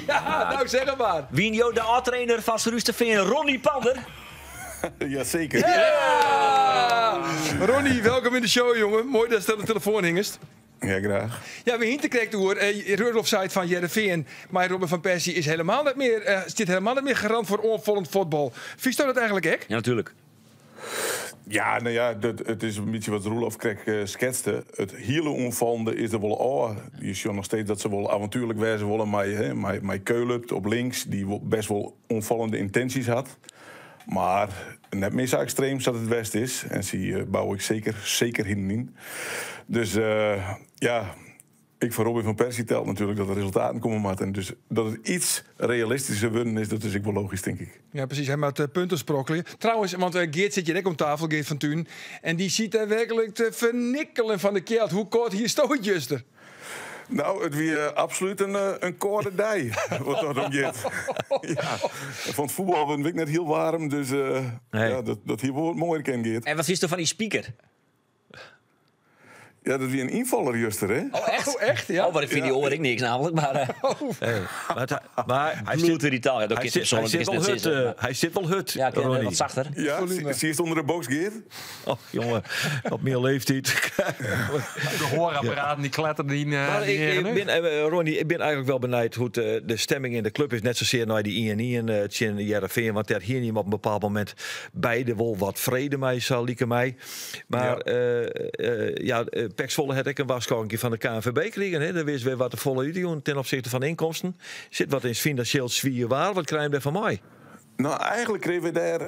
Ja, nou zeg het maar. Wiene jo de âld-trainer fan Surhústerfean, Ronnie Pander? Jazeker. Ja! Ronnie, welkom yn de show, jongen. Moai datst oan de telefoan hingest. Ja, graach. Ja, we hiene it krekt oer. Roelof sei fan Hearrenfean, mar Robin van Persie is helemaal net mear, stiet helemaal net mear garant foar oanfallend fuotbal. Fynsto dat eigentlik ek? Ja, natuerlik. Ja, no ja, it is in bytsje wat Roelof krekt sketste. It hiele oanfallende is der wol ôf. Je sjogge noch steeds dat se wol avontuerlik wêze wolle hè, mei Köhlert op links, dy't wol bêst wol oanfallende yntinsjes hat. Mar net mear sa ekstreem sa't it west is. En sy bouwe ek seker yn. Dus ja, ek foar Robin van Persie telt natuerlik dat der resultaten komme moatte. En dus dat it yts realistysker wurden is, dat is ek wol logysk, tink ik. Ja, presys. Hy moat punten sprokkelje. Trouwens, want Geert sit hjir ek om tafel, Geert van Tuinen. En dy sit dêr werklik te fernikkelen fan de kjeld. Hoe kâld hiesto it juster? No, it wie absolút in kâlde dei, wat dat oangiet. Ja, fan it fuotbal wurdt ik net hiel waarm, dus Nee. ja, dat hie wol wat moaier kinnen, Geert. En wat fynsto fan dy speaker? Ja, dat wie in ynfaller juster, hè? Oh, echt? Oh, echt? Ja. Oh, maar ik vind die Ja. oor ik niks namelijk, maar Oh. Nee, maar hij bloed zit, irritant. Ja, dat hij is zit, hij persoonlijk zit is wel net hurd, zitten, maar- hij zit wel hurd, Ja, ik ken, Ronnie. wat zachter. Ja, Volume. zie je het onder de box, Geert? Oh, jongen, op meer leeftijd. De hoorapparaten die kletteren die, Maar die ik heren nu. ben, Ronnie, ik ben eigenlijk wel benijd hoe de stemming in de club is. Net zozeer naar die 1-1 tsjin Hearrenfean. Want daar hier niemand op een bepaald moment beide wel wat vrede mee zal lieken mij. Maar ja, PEC Zwolle had ik een waarschuwing van de KNVB gekregen. Hè. Daar is weer wat de volle uitdoen ten opzichte van inkomsten. Zit wat in financieel zwier waar. Wat krijg je daar van mij? Nou, eigenlijk kregen we daar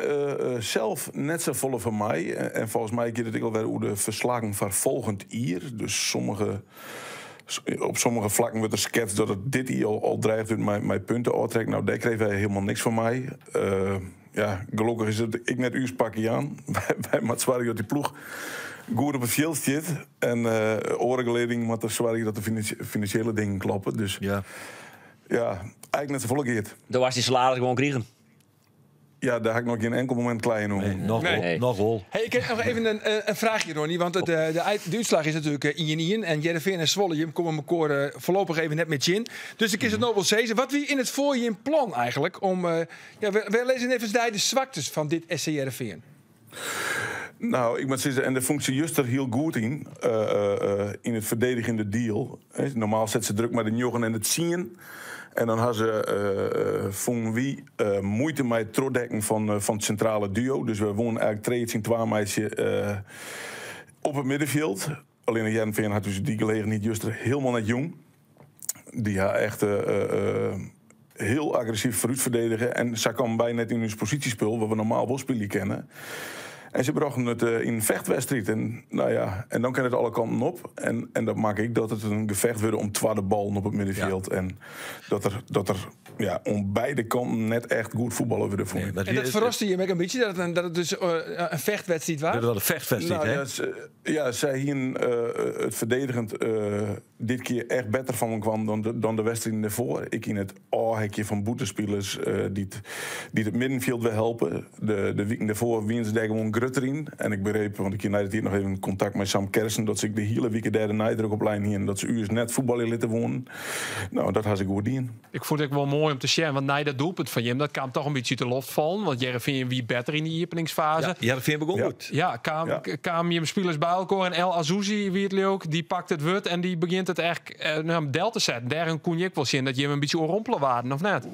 zelf net zo volle van mij. En volgens mij gaat het ook alweer over de verslagen van volgend jaar. Dus op sommige vlakken wordt er schetst dat het dit jaar al dreigt met mijn punten aantrekken. Nou, daar kregen wij helemaal niks van mij. Ja, gelukkig is het ik net uur pakje aan. Wij maar zwaar dat die ploeg goed op het veld zit. En orengeleding, maar dan zwaar dat de financiële dingen kloppen. Dus ja, eigenlijk net zo volle keer. Daar was die salaris gewoon kriegen. Ja, daar heb ik nog geen enkel moment klein om. Nee, nog Nee. wel, nog wel. Hey, ik heb nog even een vraagje, Ronnie. Want de uitslag is natuurlijk 1-1. En Hearrenfean en Zwolle, jim komme mekoar foarlopich even net mear tsjin. Dus ik is it no wol sizze. Wat wie yn it foar jim plan eigentlik? Om, ja, we lizze even de swaktes fan dit SC Hearrenfean. Nou, ik moet zeggen, en de functie juist er heel goed in. In het verdedigende deal. Hè, normaal zet ze druk maar de njoggen en het zien. En dan hadden ze vonden wie moeite met het terugdekken van het centrale duo. Dus we wonnen eigenlijk twee in twee meisje op het middenveld. Alleen de Hearrenfean had dus die gelegenheid juist er helemaal net jong. Dy ha echt hiel agressyf foarút ferdedige en sa kamen wy net yn ús posysjespul, wat we normaal wol spylje kinne. En se brochten it yn in fechtwedstriid. En, no ja, en dan kin it alle kanten op. En dat makke ek dat it in gefecht wurde om twadde ballen op it middenfjild. En dat der ja, oan beide kanten net echt goed fuotballe wurde, fûn ik. En dat ferraste jim ek in bytsje, dat it dus in fechtwedstriid wie? Dat was een fechtwedstriid, Nou, hè? Ja, sy hienen it ferdigenjend dit kear echt better fan kwam dan de wedstriden dêrfoar. Ek yn it ôfhekjen fan bûtenspilers dy't it middenfjild wer helpe. De wiken dêrfoar wienen se dêr gewoan grutter yn. En ik begriep, want ik hie nei de tiid noch even kontakt mei Sam Kersten, dat se de hiele wike dêr de neidruk op lein hienen, dat se ús net fuotbalje litte woenen. No, dat ha se goed dien. Ik fûn it ek wol moai om te sjen, want nei dat doelpunt fan jim, dat kaam toch in bytsje út de loft fallen. Want Hearrenfean wie better yn de iepeningsfaze. Ja, Hearrenfean begûn goed. Ja, kaam jim spilers by elkoar en El Azouzi wie it leuk, dy pakt it wurd en dy begjint it echt nou, del te setten. Dêr koe ik wol sjen dat jim in bytsje oerrompele waarden, of net?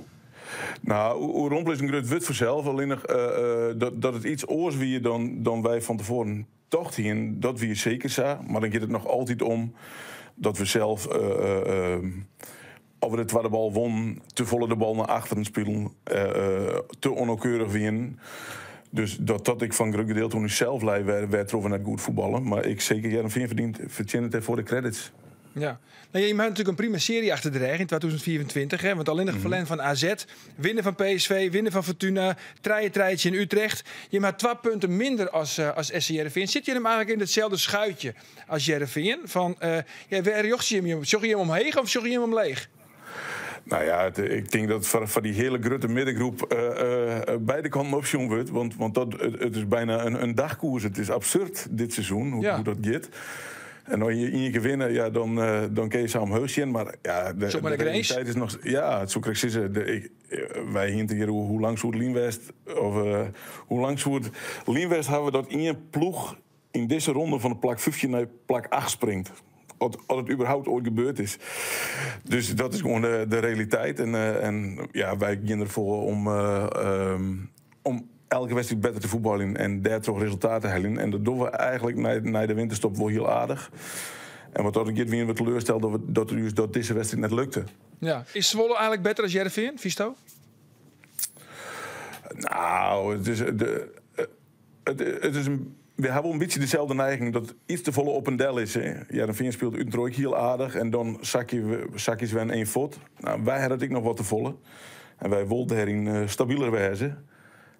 No, oerrompele is in grut wurd fansels. Allinnich dat it yts oars wie dan wy fan tefoaren tocht hienen, dat wie seker sa. Mar dan giet it noch altyd om dat we sels, of we de twadde bal wûnen, te folle de bal nei achteren spilen, te ûnnaukeurich wienen. Dus dat ik fan grut gedeelte oan sels lei, wêrtroch we net goed fuotballe. Mar ik seker Hearrenfean fertsjinnet dêrfoar de credits. Ja. No, je ha natuerlik in prima searje achter de rêch yn 2024. Hè? Want allinnich ferlern fan AZ, winne fan PSV, winne fan Fortuna, 3-3 yn Utrecht. Je ha twa punten minder as SC Hearrenfean. Sit jim eigentlik yn itselde skûtsje as Hearrenfean? Fan, ja, wêr rjochtsje jim? Sjogge jim omheech of sjogge jim omleech? No ja, ik tink dat foar dy hiele grutte middengroep beide kanten op sjoen wurdt. Want it is byna in dagkoers. It is absurd dit seizoen, hoe dat giet. En as je ien kear winne, ja, dan kinne je sa omheech sjen. Mar ja, Soe mar de de grins? realiteit is noch. Ja, it soe ik sizze. Wy hiene hjir oer hoe lang soe it lyn west, of hoe lang soe it lyn west hawwe dat ien ploech yn dizze ronde fan de plak 15 nei plak 8 springt. As it überhaupt oait gebeurd is. Dus dat is gewoan de realiteit. En ja, wy geane derfoar om elke wedstriid better te fuotbaljen en dêrtroch resultaat te heljen. En dat dogge we eigentlik nei de winterstop wol hiel aardich. En wat dat giet, wienen we teleursteld dat dizze wedstriid net lukte. Ja. Is Zwolle eigentlik better as Hearrenfean, fynsto? No, we ha wol in bytsje deselde neiging dat yts te folle op en del is. Hè. Hearrenfean spilet út en troch hiel aardich en dan sakje se wer ien fuot. No, wy ha it ek noch wat te folle. En wy wolle dêryn stabiler wêze.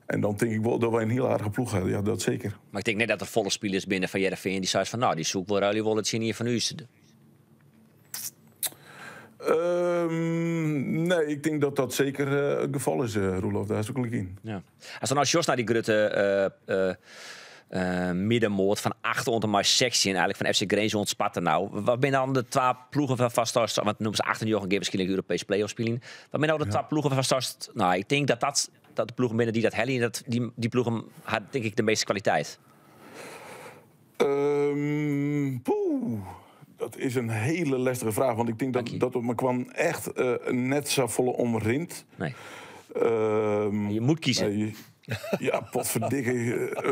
En dan tink ik wol dat wy in hiel aardige ploech ha. Ja, dat seker. Mar ik tink net dat der folle spilers binne fan Hearrenfean dy sizze fan no, dy soe ik wol ruilje wolle tsjin ien fan ús. Nee, ik tink dat dat seker it gefal is, Roelof. Dêr hast gelyk yn. Ja. As dan sjochst nei dy grutte middenmoat fan 8 oant en mei 16, eigentlik fan FC Grins oant Sparta no. Wat binne dan de twa ploegen fan vast, want nûmers 8 en 9 geane wierskynlik Europeesk play-off spyljen. Wat binne no de twa ploegen fan vast? No, ik tink dat de ploegen binne dy't dat helje, dat dy ploegen ha tink ik de measte kwaliteit. Poeh, dat is in hiele lestige fraach. Want ik tink dat it mekoar echt net sa folle omrint. Nee. Je moet kiezen. Nee, ja, potverdikke.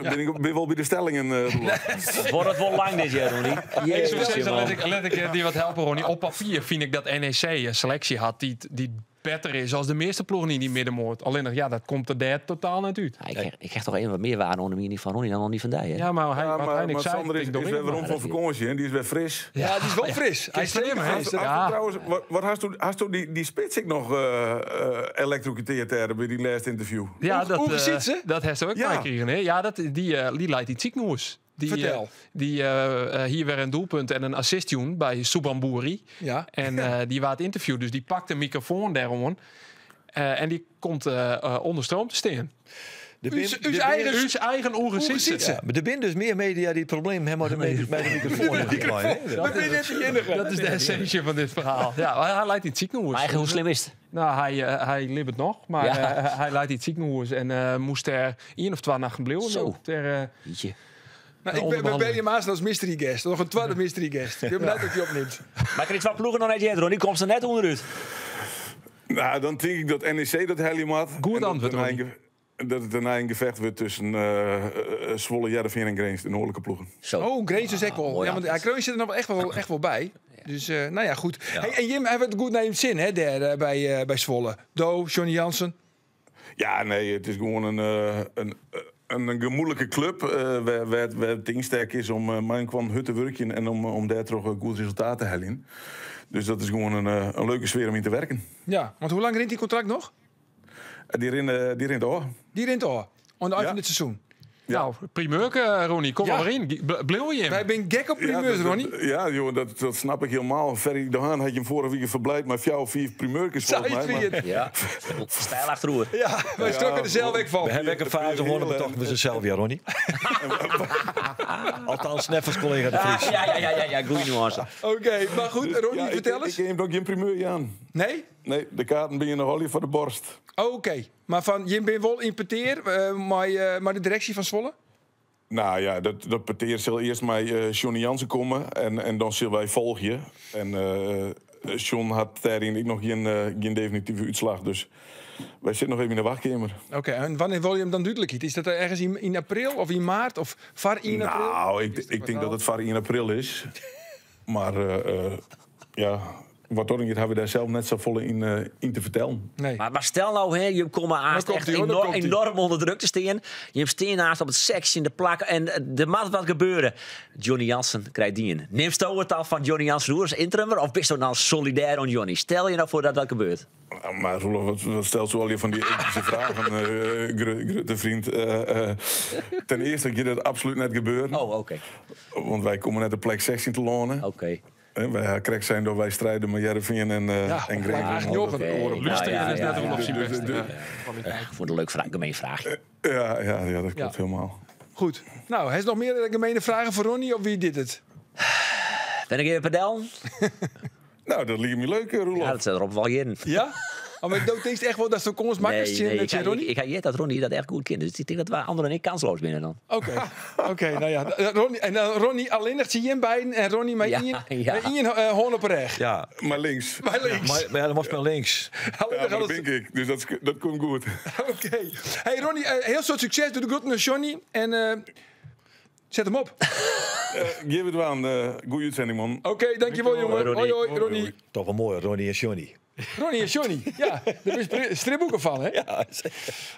Ben ik wol by de stellingen, Roelof? Het wordt wol lang dit jaar, Ronnie. Ik Jezus, soe sizze, man. lit ik dy wat helpe, Ronnie. Op papier fyn ik dat NEC in seleksje hat dy't better is as de measte ploegen yn dy middenmoat. Allinnich, ja, dat komt der dêr totaal net út. Ja, ik krijg toch even wat meer waarde oan de mening fan Ronnie dan die van dy. Hè? Ja, mar hy, Ja, wat hy niks mar sei, Sander tink ik is doch wer ek werom mar. fan fakânsje en dy is wer fris. Ja, dy is wol fris. Hy is Kin zeker slim, hè? fris. Ja. Trouwens, wat hasto dy spits ek noch elektrokutearre dêr by dy lêste ynterview? Ja, Hoe sit se? dat hast ek meikrigen, hè? Ja, dy leit yn it sikehûs. Dy, Fertel. Dy hie wer in doelpunt en in assist jûn by Suphanburi. En dy waard ynterviewd, dus dy pakt de mikrofoan dêroan. En dy komt ûnder stroom te stean. De Ús eigen Ús eigen Oege Sytse. Ja, mar der binne dus mear media dy't it probleem ha mei de mikrofoan. We binne net de iennige. Dat is de essinsje fan dit ferhaal. Ja, mar hy leit yn it sikehûs. Mar eigentlik, hoe slim is it? No, hy libbet noch, mar hy leit yn it sikehûs en moast dêr ien of twa nachten bliuwe. Zo. Ter, Jeetje. No, we belje him aanst as mystery guest. Noch in twadde mystery guest. Ik bin bliid dat hy opnimt. Mar ik twa ploegen noch net heard, Ronnie. Komst der net ûnderút. No, dan tink ik dat NEC dat helje moat. Goed En dat antwoord, it in Ronnie. Dat it in eigen gefecht wurdt tusken Zwolle, Hearrenfean en Grins, de noardlike ploegen. Zo. Oh, Grins is ek wol. Moai Ja, want antwurd. ja, Grins sit der noch echt wel by. Dus nou ja, goed. Hey, en Jim, hy wurdt goed nei jim sin, hè, dêr by Zwolle. Do, Johnny Jansen. Ja, nee, it is gewoan in gemoedlike klup wêr't it ynstek is om mei inoar hurd te wurkjen en om dêrtroch in goed resultaat te heljen. Dus dat is gewoan in leuke sfear om yn te werken. Ja, want hoe lang rint dy kontrakt noch? Dy rint ôf. Dy rint ôf, oan de ein fan dit seizoen. Ja. Nou, primeurke, Ronnie. Kom Ja. maar in. Bliuw jim. Wy binne gek op primeurs, Ja, Ronnie. Ja, joh, dat snap ik helemaal. Ferry de Haan had je hem vorige week verblijd met 4 of 5 primeurkes volgens Zei mij. het Maar, weer. Ja, stijl achteroer. Ja, wij strokken er zelf weg van. We hebben een fase gewonnen, maar toch we ze zelf weer, Ronnie. Althans, net als collega de Vries. Ja, goeie nuance. Oké, maar goed, Ronnie, ja, vertel eens. Ik neem ook geen primeur aan. Nee? Nee, de kaarten ben je nog al voor de borst. Oké, maar van Jim ben wel in peteer, maar de directie van Zwolle? Nou ja, dat peteer zal eerst met Johnny Jansen komen en dan zullen wij volgen. En John had daarin ook nog geen definitieve uitslag, dus wij zitten nog even in de wachtkamer. Oké, en wanneer wil je hem dan duidelijk? Is dat er ergens in april of in maart of var in april? Nou, ik denk dat het var in april is. Maar ja, wat dat hebben we daar zelf net zo vol in te vertellen. Nee. Maar stel nou, hè, je komt haast komt echt ie, hoor, dan komt ie. enorm onder druk te staan. Je staat naast op het seks in de plak en er moet wat gebeuren. Johnny Jansen krijgt die in. Neemt het het al van Johnny Jansen Roers interimmer of ben je nou solidair aan Johnny? Stel je nou voor dat dat gebeurt. Nou, maar Roelof, wat stelt zo al je van die ethische vragen, grote vriend? Ten eerste gaat dat absoluut net gebeuren. Oh, oké. Want wij komen net de plek 16 te lonen. Oké. Hè, wij krijgen zijn door wij strijden met Heerenveen Ja, en op Green. plek acht, jochen. Oké. Oren luisteren is net Roelof zijn beste. Voor een leuk vraag, gemeen vraagje. Ja, dat klopt Ja. helemaal. Goed. Nou, hij is nog meer gemene vragen voor Ronnie of wie dit het? Ben ik even padel? Nou, dat lijkt me leuk, Roelof. Ja, dat zit erop wel in. Ja? Oh, maar dat denk je echt wel dat ze komst maken, Nee, nee, met Ronnie? ik ga dat Ronnie dat echt goed kent. Dus ik denk dat wij anderen en ik kansloos binnen dan. Oké, nou ja. Ronnie, en dan Ronnie alleen nog zie je hem bij en Ronnie met Ja, Ian, ja. met Ian, hoorn op recht. Ja, Maar links. Maar links. maar ja, dan was maar links. Alleen Ja, nog maar dat alles- denk ik. Dus dat komt goed. Oké. Hey Ronnie, heel soort succes. Doe de groeten naar Johnny en zet hem op. Geef het aan. Goeie uitzending, man. Oké, dankjewel jongen. Ronnie. Hoi hoi, Ronnie. Toch wel mooi, Ronnie en Johnny. Ronnie en Johnny. Ja, daar is stripboeken van, hè? Ja,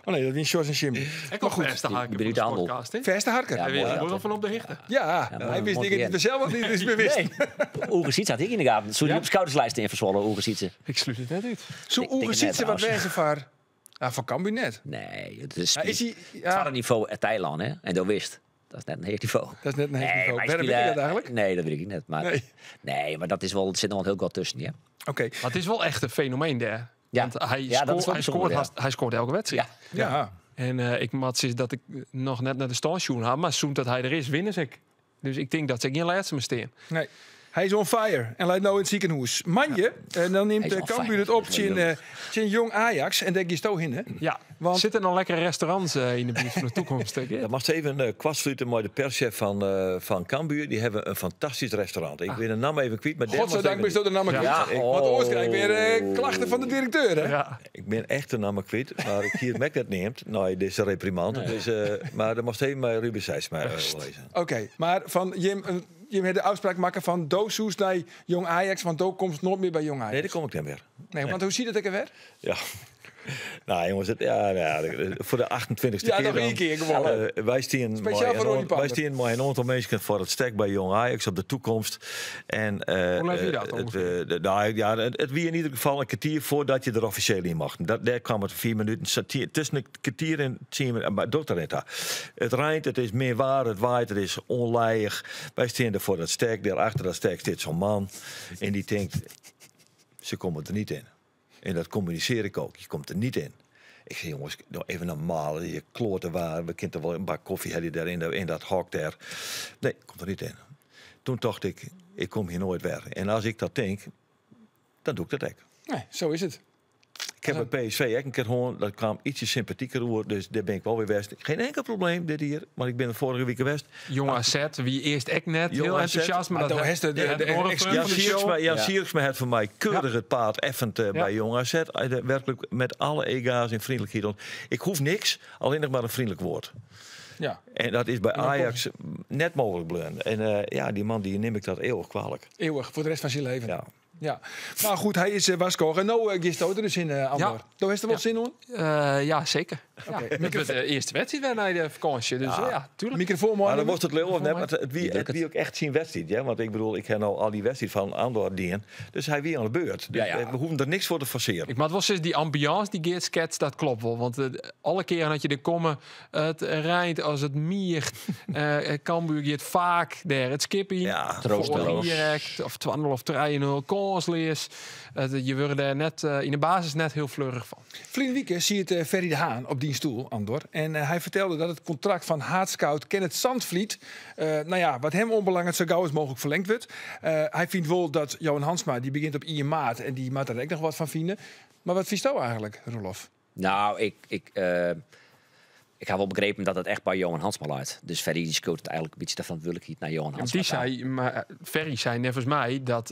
Oh nee, dat is Sjors en Jimmy. Ik maar goed. Beste Ik harker ben van niet de de handel. podcast, hè? Verste harker. Ja, Hij mooi weet dat, er hè. van op de hichte. Ja, Ja, hij mooi, wist mooi dingen die we zelf nog niet eens meer wisten. Nee. Oege Sietse had ik in de gaten. Zo die op schouderslijst in verzwollen, Oege Sietse. Ik sluit het net uit. Zo Ik denk Oege het Sietse, net wat trouwens. wij ze voor? Ja, van Cambuur net. Nee, het is Ja, is hij, het ja, niveau uit Thailand, hè? En dat wist. Dat is net een heet niveau. dat is net een heet Nee, niveau. maar Waarom hij weet ik spelen- dat eigenlijk? Nee, dat weet ik net. Maar, Nee. nee. maar dat is wel, er zit nog wel heel wat tussen, ja. Oké, Maar het is wel echt een fenomeen daar. Ja. Want hij, Ja, dat is wel hij, bijzonder, scoort ja. haast, hij scoort elke wedstrijd. Ja. ja. En ik mat is dat ik nog net naar de station had, maar zoen dat hij er is, winnen ze. ik. Dus ik denk dat ze geen laatste meer staan. Nee. Hij is on fire en leidt nou in het ziekenhuis. Manje, en dan neemt Hij is on Cambuur fire. het op Dat is wel tegen Jong Ajax. En daar is het hin, hè? Ja, Want- zitten nog lekkere restaurants in de buurt van de toekomst. Denk ik. Dat mag even kwastsluiten met de perschef van Cambuur. Die hebben een fantastisch restaurant. Ik ben de naam even kwijt, maar daar Godzijdank moest ben je even de naam Ja. kwijt. Ja, Want anders krijg ik weer oh. klachten van de directeur, hè? Ja. Ik ben echt de naam kwijt, maar ik hier het dat neemt. Nou, deze reprimand. Dus, maar dat moest even bij Ruben Seijsma lezen. Oké, maar van Jim, Jim had de afspraak maken van Dooshoes naar Jong Ajax, want Do komt nooit meer bij Jong Ajax. Nee, daar kom ik dan weer. Nee, want hoe ziet het er weer? Ja. Nou jongens, het, ja, nou ja, voor de 28e Ja, keer. nog dan. één keer gewoon. Wij stien Speciaal mooi voor Ronnie een, Pander. wij stien mooi een aantal mensen voor het stek bij Jong Ajax op de toekomst. En, Hoe lang je dat ongeveer? nou, ja, het wie in ieder geval een kwartier voordat je er officieel in mag. Daar kwam het 4 minuten, tussen een kwartier en 10 minuten. Maar dokter Retta, het rijdt, het is meer waar, het waait, het is onlijig. Wij staan er voor dat stek, daarachter dat stek zit zo'n man. En die denkt, ze komen er niet in. En dat communiceer ik ook. Je komt er niet in. Ik zeg, jongens, nou even normaal. Je kloten waar. We kunnen wel een bak koffie hebben daar in dat hok daar. Nee, komt er niet in. Toen dacht ik, ik kom hier nooit weer. En als ik dat denk, dan doe ik dat ook. Nee, zo is het. Ik heb bij PSV ook een keer gehoord, dat kwam ietsje sympathieker over, dus daar ben ik wel weer west. Geen enkel probleem dit hier, maar ik ben er vorige week west. Jong AZ, wie eerst echt net Jong heel AZ. enthousiast, maar Maar dat toen heeft de- het de horen ex- van Jan de show. Sierksma, Jan Sierksma heeft voor mij keurig het paard effend bij Jong AZ. Werkelijk met alle ega's en vriendelijkheid. Want ik hoef niks, alleen nog maar een vriendelijk woord. Ja. En dat is by Ajax net mooglik bleaun. En eh, ja, dy man dy nim ik dat eeuwig kwalik. Eeuwig, foar de rest fan syn leven. Ja. Ja. Mar goed, hy is warskôge. En no giesto der dus hinne, Andor. Ja. Do hast der wol sin oan? Ja, seker. Ja. It wurdt de earste wedstriid wer nei de fakânsje. Dus ja, tuerlik. Mikrofoan Mar dan meinommen? wolst it leauwe of net, want it wie ek echt syn wedstriid. Hè? Want ik bedoel, ik ha no al dy wedstriid fan Andor dien. Dus hy wie oan de beurt. Dus we hoeven der niks foar te forsearjen. Ik moat wol sizze, dy ambiance dy't Geert sketst, dat kloppet wol. Want alle kearen dat je der komme, it reint as it mier't. Cambuur giet faak dêr it skip yn. Ja, troosteloos. Direkt, of 2-0 of 3-0, kânsleas. Je wurde dêr net, yn de basis net hiel fleurich fan. Ferline wike siet Ferry de Haan op dyn stoel, Andor. En hy fertelde dat it kontrakt fan haadscout Kenneth Zandvliet, no ja, wat him oanbelanget, sa gau as mooglik ferlingd wurdt. Hy fynt wol dat Johan Hansma, dy begjint op ien maart en dy moat der ek noch wat fan fine. Mar wat fynsto eigentlik, Roelof? Nou, ik ha wol begrepen dat it echt by Johan Hansma leit. Dus Ferry dy skoot it eigentlik in bytsje de ferantwurdlikheid nei Johan Hansma Die ta. sei, mar Ferry sei neffens my dat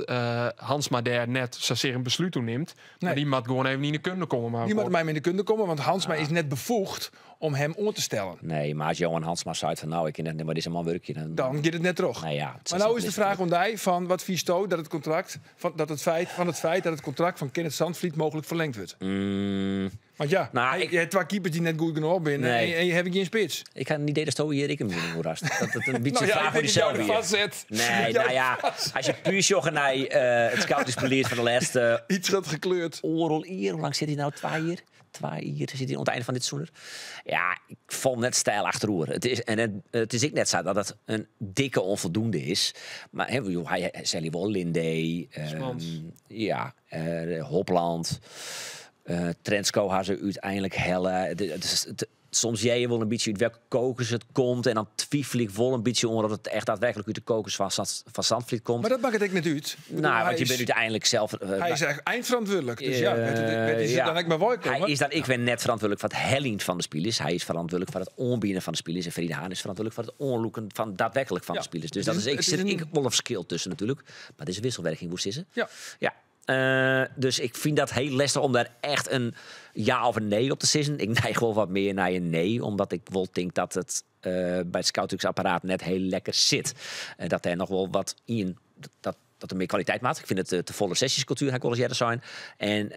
Hansma dêr net sasear in beslút oer nimt. Mar Nee. dy moat gewoan even yn de kunde komme. Mar Dy moat mei him yn de kunde komme, want Hansma is net befoegd om him oan te stellen. Nee, mar as Johan Hansma seit fan nou, ik kin net mei dizze man wurkje, dan, Dan giet it net troch. Nou ja, it Mar no is de is fraach oan dy fan wat fynsto dat it kontrakt fan, dat it feit, fan it feit dat it kontrakt fan Kenneth Zandvliet mooglik ferlingd wurdt? Want ja, Nou, je hebt twa keepers dy't net goed genôch binne en je hebt gjin spits. Ik ha in idee datsto hjir ek in miening oer hast. Dat it in bytsje Nou ja, fraach ik foar denk dat jou dysels der wie. vastzet. Nee, Dat jou nou ja, as je puer sjogge nei it scoutingsbelied fan de lêste Iets dat gekleurd. oardel jier, hoe lang sit hy no? 2 jier? 2 jier sit hy oan it ein fan dit seizoen. Ja, ik fal net steil achteroer. It is, en it is ek net sa dat it in dikke ûnfoldoende is. Mar hè, joh, hy sel wol Linde, Smans. ja, Hopland, Trensko ha se úteinlik helle. Soms hear je wol in bytsje út welke kokers it komt. En dan twifel ik wol in bytsje oan dat it echt daadwerklik út de kokers fan Zandvliet komt. Mar dat makket ek net út. Ik bedoel, Nou, hy want je is bent úteinlik sels, Hy is echt eindverantwoordelijk. Dus ja, het is dan ek mar wei Hy komme. is dan ek wer net ferantwurdlik foar it heljen fan de spilers. Hy is ferantwurdlik foar it oanbieden fan de spilers. En Ferry de Haan is ferantwurdlik foar it oanlûken fan daadwerklik fan de spilers. Dus dat is, ik Het is zit een ik wol in ferskil tusken natuerlik. Mar dit is wisselwerking, hoe is het? Ja. Ja. Dus ik fyn dat hiel lestich om dêr echt in ja of in nee op te sizzen. Ik neig wol wat mear nei in nee, omdat ik wol tink dat it by it scoutingsapparaat net hiel lekker sit. En dat dêr noch wol wat yn, dat der mear kwaliteit moat. Ik fyn it te folle sesjeskultuer, ha ik wolris earder sein. En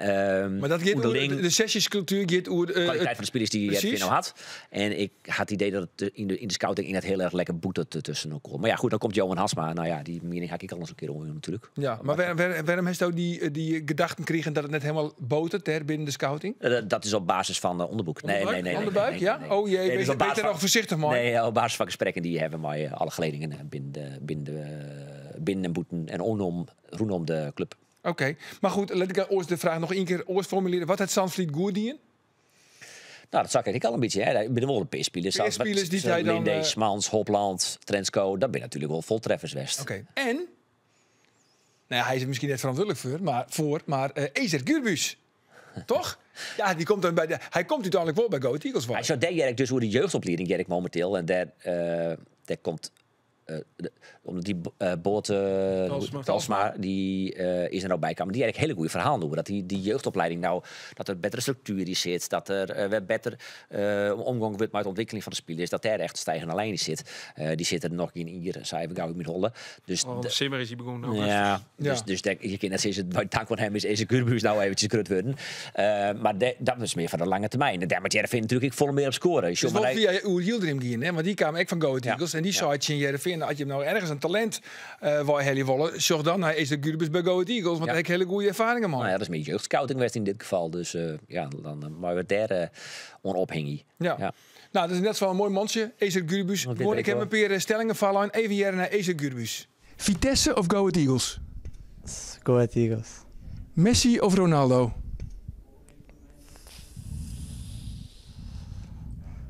Mar dat giet oer ûnderling de sesjeskultuer giet oer, kwaliteit it fan de spilers dy't Precies. Hearrenfean no hat. En ik ha it idee dat it yn de scouting net hiel erch lekker boteret tusken elkoar. Mar ja, goed, dan komt Johan Hansma. Nou ja, dy miening ha ik al ris in kear oan natuerlik. Ja, mar wêrom hasto dy gedachten krigen dat it net hielendal boteret dêr binnen de scouting? Dat is op basis fan de ûnderboek. Nee, Onderbuik? nee, nee, nee, Onderbuik, nee, ja? nee. Oh jee, Nee, dus op wees basis er van nog voorzichtig mee. Nee, op basis van gesprekken die je hebben met alle geledingen binnen en boeten en rondom de club. Oké, mar goed, lit ik oars de fraach noch ien kear oars formulearje. Wat hat Zandvliet goed dien? Nou, dat zag ik al in bytsje. Hè. Der binne wol in pear spilers. Pear spilers dy't hy dan, Linde, Smans, Hopland, Trensko, dat binne natuerlik wol foltreffers west. Oké, en? Nou ja, hy is der miskien net ferantwurdlik foar, mar Ezer Gürbüz. Toch? Ja, die komt dan by de, hy komt úteinlik wol by Go Ahead Eagles wei. Hy sei, dêr hear ik dus oer de jeugdoplieding, hear ik mominteel. En dêr komt, de, omdat dy boat, Talsma. Talsma, dy is der no by kaam. Dy ha ik hiele goede ferhalen oer. Dat dy jeugdoplieding no, dat der bettere struktuer yn sit, dat der wer better omgong wurdt mei de ûntwikkeling fan de spilers, dat dêr echt stijgende lijn yn sit. Dy sit der noch gjin jier, sei ik gau yn myn holle. Dus Oh, de simmer is hy begûn, augustus. Ja, dus je kin net sizze, mei tank oan him is Ezer Gürbüz no eventsjes grut wurden. Mar dat is mear fan de lange termyn. En dêr moat Hearrenfean natuerlik ek folle mear op skoare. Dus Sjoch mar wol nei fia oer Yildirim gien, hè? Want dy kaam ek fan Go Ahead Eagles en dy sei tsjin Hearrenfean, as je no ergens in talint weihelje wolle, sjoch dan nei Ezer Gürbüz by Go Ahead Eagles, want dêr ha ik hiele goede erfaringen mei. Nou ja, dat is mear jeugdscouting west yn dit gefal. Dus ja, dan meie we dêr oan ophingje. Nou, dat is net zo'n moai mantsje, Ezer Gürbüz. Want dit Gewoon, weet ik heb ik een paar stellingen vallen. Even hier naar Ezer Gürbüz. Vitesse of Go Ahead Eagles? Go Ahead Eagles. Messi of Ronaldo?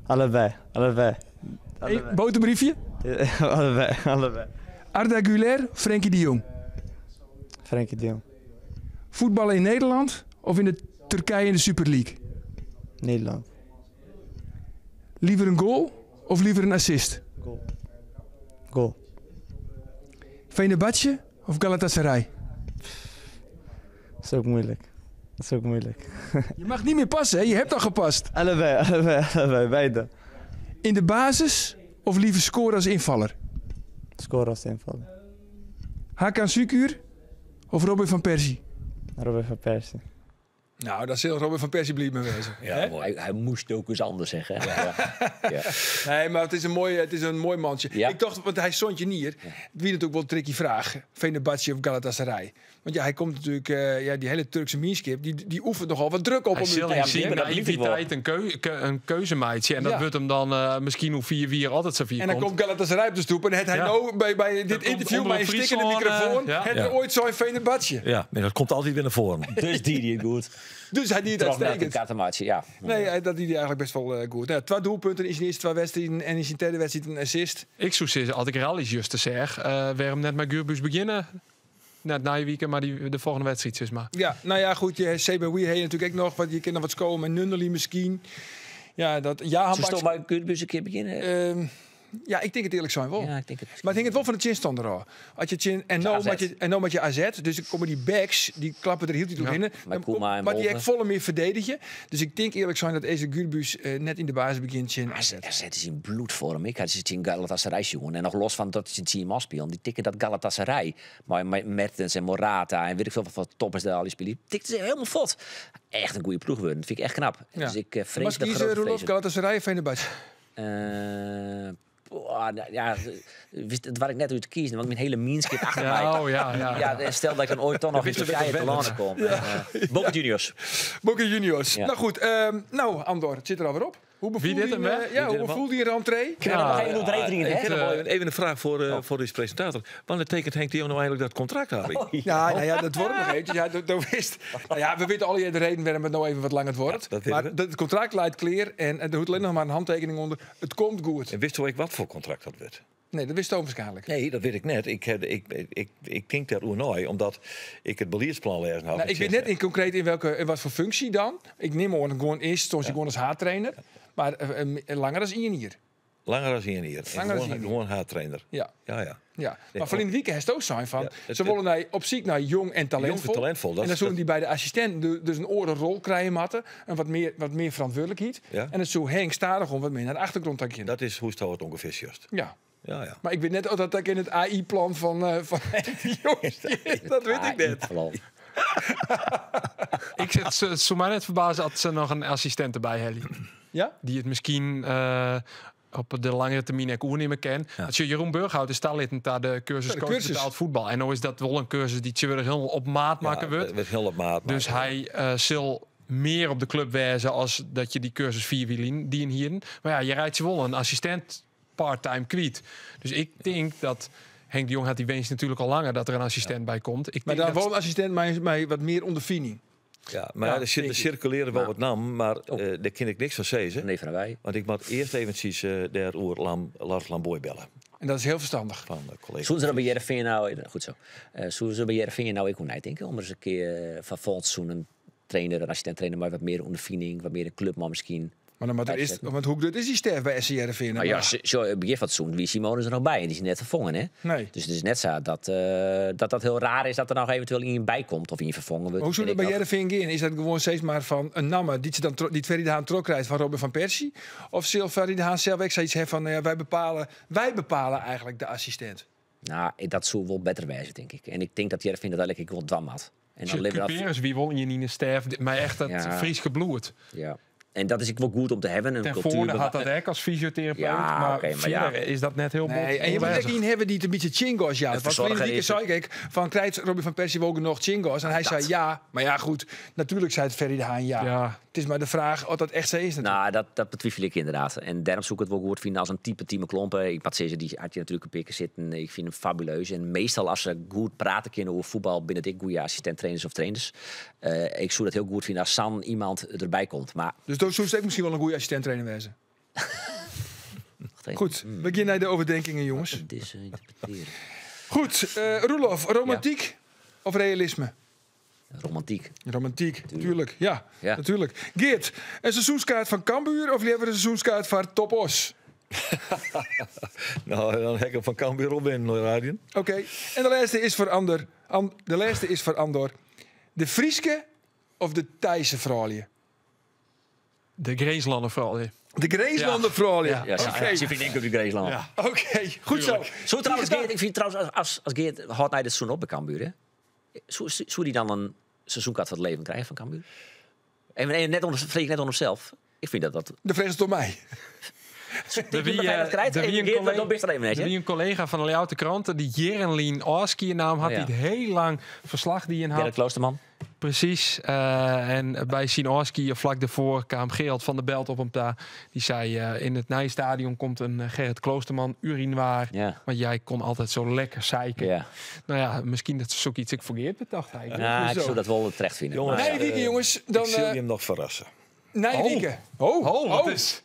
Allebei, allebei. Hey, boterbriefje? Allebei, allebei. Arda Güler, Frenkie de Jong? Frenkie de Jong. Voetballen in Nederland of in de Turkije in de Super League? Nederland. Liever een goal of liever een assist? Goal. Goal. Fenerbahce of Galatasaray? Dat is ook moeilijk. Dat is ook moeilijk. Je mag niet meer passen, hè? Je hebt al gepast. Allebei, allebei, allebei, beide. In de basis of liever score as ynfaller? Score as ynfaller. Hakan Şükür of Robin van Persie? Robin van Persie. Nou, daar zal Robin van Persie bliid mei wêze. Ja, mooi. Hij moest ook eens anders zeggen. Ja. Ja. Nee, maar het is een mooi mannetje. Ja. Ik dacht, want hij stond je niet. Het wie natuurlijk wel een tricky vraag. Fenerbahce of Galatasaray. Want ja, hij komt natuurlijk, ja, die hele Turkse mienskip, die oefent nogal wat druk op. Hij om zal nu- in zijn naïviteit een keuze maatje. En dat wordt hem dan misschien hoe 4-4 altijd zo vier En dan komt. komt Galatasaray op de stoep en het hij nou bij dit komt interview onder met een stikkende Friesland, microfoon, ja. het Ja. ooit zo'n Fenerbahce. Ja, maar dat komt altijd weer naar voren. Dus die die het goed. Dus hij deed het Terug naar de uitstekend. kaartenmaatje, ja. Nee, dat deed hij eigenlijk best wel goed. Nou, 2 doelpunten in zijn eerste 2 wedstrijden en in zijn derde wedstrijd een assist. Ik zou zeggen, als ik rallies juist te zeg, waarom net met Gürbüz beginnen? Net na je weekend, maar de volgende wedstrijd, zeg maar. Ja, nou ja, goed. Je CBW heeft natuurlijk ook nog wat. Je kan nog wat scoren met Nunnely misschien. Ja, dat. Ja, Zullen we toch maar Gürbüz een keer beginnen? Ja, ik denk het eerlijk zijn wel. Ja, ik denk het. Maar ik denk het wel van de chinstander al. Als je chin en nou AZ. met je en nou met je AZ, dus dan komen die backs, die klappen er heel die doorheen. Met Dan Koema en maar die Wolven. echt volle meer verdedigen. Dus ik denk eerlijk zijn dat deze Gürbüz net in de basis begint chin AZ. AZ is in bloedvorm. Ik had ze in Galatasaray jongen. En nog los van dat ze in team afspelen, die tikken dat Galatasaray. Maar met Mertens en Morata en weet ik veel wat voor toppers daar al die spelen, die tikten ze helemaal fot. Echt een goede ploeg worden. Dat vind ik echt knap. Ja. Dus ik vrees Maar dat kiezen grote Roelof, vrezen. Galatasaray of Fenerbahce? Boah, nou, ja, wist het waar ik net uit te kiezen, want mijn hele minskip achter Ja, mij. oh, ja, ja. Ja, en stel dat ik dan ooit toch nog in wist je Turkije dat te het landen kom. Boca Juniors. Boca Juniors. Ja. Nou goed, nou Andor, het zit er alweer op. Hoe bevoel Wie dit die, hem, hè? ja, hoe dit hem bevoel die rentree? Ja, dan ga je nog drie drie, Ik hè? heb nog wel even een vraag voor deze presentator. Wanneer tekent Henk de Jong nou eigenlijk dat contract, Harry? Ja, nou ja, dat wordt nog eventjes. Ja, dat wist. Nou ja, we weten al de reden waarom het nou even wat langer wordt. Ja, dat weten maar we. het contract leidt kleer en er hoeft alleen nog maar een handtekening onder. Het komt goed. En wist u ook wat voor contract dat werd? Nee, dat wist Toon waarschijnlijk. Nee, dat weet ik net. Ik denk daar oernooi, omdat ik het beleidsplan lezen had. Nou, ik weet net in concreet in wat voor functie dan. Ik neem aan gewoon eerst stond je gewoon als haartrainer. Maar langer dan één hier. Langer dan één hier. En Langer dan één hier. gewoon haartrainer. Ja. Ja, ja. Ja, Nee, maar verleden week heeft het ook zijn van. Ja, ze willen naar, op ziek naar jong en talentvol. Jong en talentvol, dat en dan is- zullen die bij de assistent dus een orenrol krijgen matten. En wat meer verantwoordelijkheid. Ja. En het zo Henk Stadig om wat meer naar de achtergrond te gaan. Dat is hoe het ongeveer juist. Ja. Ja, ja. Maar ik weet net of dat ik in het AI-plan van Henk de Jong zit. Dat weet ik net. AI-plan. Ik zit zo maar net verbaasd dat ze nog een assistent erbij hebben. Ja? Die het misschien op de langere termijn ook niet meer ken. Als je Jeroen Burghout is daar lid daar de cursus Ja, de coach cursus. betaald voetbal. En nou is dat wel een cursus die ze weer heel op maat maken Ja, wordt. dat werd heel op maat Dus maken. hij zal meer op de club wijzen als dat je die cursus 4 wielen die in hier. Maar ja, je rijdt ze wel een assistent part-time kwijt. Dus ik denk dat Henk de Jong had die wens natuurlijk al langer dat er een assistent bij komt. Ik Maar denk dan dat wel een assistent mij wat meer ondervinding. Ja, maar Ja, er denk ik. circuleren wel wat naam, maar daar ken ik niks van zeggen. Nee, van wij. Want ik moet eerst eventjes daar oer Lars Lamboy bellen. En dat is heel verstandig. Van de collega. Zullen ze dat bij Heerenveen nou... Goed zo. Zullen ze bij Heerenveen nou ik hoe denken om eens een keer van volgend seizoen een trainer, een assistent trainer, maar wat meer ondervinding, wat meer een clubman misschien. Maar dan maar er is, want hoe dat is die sterf bij SC Heerenveen? Nou ja, zo, het begin van het seizoen, wie Simone is er nog bij en die is net vervangen, hè? Nee. Dus het is net zo dat dat heel raar is dat er nog eventueel iemand bij komt of iemand vervangen wordt. Maar hoe zou dat Weet bij ik wat. Heerenveen gaan? Is dat gewoon steeds maar van een namme die ze dan die Ferry de Haan trok krijgt van Robin van Persie? Of zal Ferry de Haan zelf extra iets hebben van, nou ja, wij bepalen eigenlijk de assistent? Nou, dat zou wel beter wijzen, denk ik. En ik denk dat Heerenveen dat eigenlijk wel dwam had. En Als je leven we Cuperus, wie wil in je sterf, maar echt dat Ja. Fries gebloed. Ja. En dat is ik wel goed om te hebben. Een Ten cultuur voorde had dat ook als fysiotherapeut, Ja, maar oké, maar ja. verder is dat net heel bot. Nee, en je moet echt iemand hebben die het een beetje chingos ja. Het Want verzorger vorige week is zei ik van krijgt Robin van Persie ook nog chingos? En hij zei ja. Maar ja, goed, natuurlijk zei het Ferry de Haan ja. Ja. Het is maar de vraag of dat echt zo is natuurlijk. Nou, dat betwijfel ik inderdaad. En daarom zoek ik het wel goed vinden als een type Timo Klompen. Ik had zeggen, die had je natuurlijk een pikken zitten. Ik vind hem fabuleus. En meestal als ze goed praten kunnen over voetbal binnen het ik goede assistent trainers of trainers. Ik zou dat heel goed vinden als San iemand erbij komt. Maar Dus dan zou ik misschien wel een goede assistent trainer wezen. wacht even. Goed, we gaan naar de overdenkingen, jongens. Het is interpreteren. Goed, Roelof, romantiek of realisme? Romantiek. Romantiek, natuurlijk. Ja, Ja. natuurlijk. Geert, een seizoenskaart van Cambuur of liever een seizoenskaart van Top Os? Nou, dan hek ik van Cambuur op in, Radien. Oké, en de laatste is voor Andor. De laatste is voor Andor. De Frieske of de Thaise vrouwen? De Greenslanders vooral. hè. De Grinslander froulju. Ja, ja, Oké. Syn vriendin komt út Grinslân. Ja. Oké, goed zo. Soe trouwens Geert, ik vind trouwens als Geert hâldt nei dit seizoen op by Cambuur, hè? Soe die dan in seizoenkaart foar it leven krije fan Cambuur? Even net oan, freegje ik net oan himsels. Ik fyn dat dat. De freegest it oan my. Der wie, der wie in collega, der wie in kollega fan de Ljouwerter Krante dy't jierren lyn ôfskie naam hat, Oh, ja. dy't hiel lang ferslach dien hat. Gerrit Kloosterman. Presys. En by syn ôfskie flak dêrfoar kaam Gerald van der Belt op him ta. Dy sei, yn it nije stadion komt in Gerrit Kloosterman urinoir. Ja. Want jij kon altijd zo lekker zeiken. Ja. Nou ja, miskien dat se sokyts ek foar Geert betocht ha. Nou, ik soe dat wol terecht fine. Jongens, Nije wike, jongens. Dan, ik sil eh, him noch ferrasse. Nije wike. Oh, Oh, wat oh. is...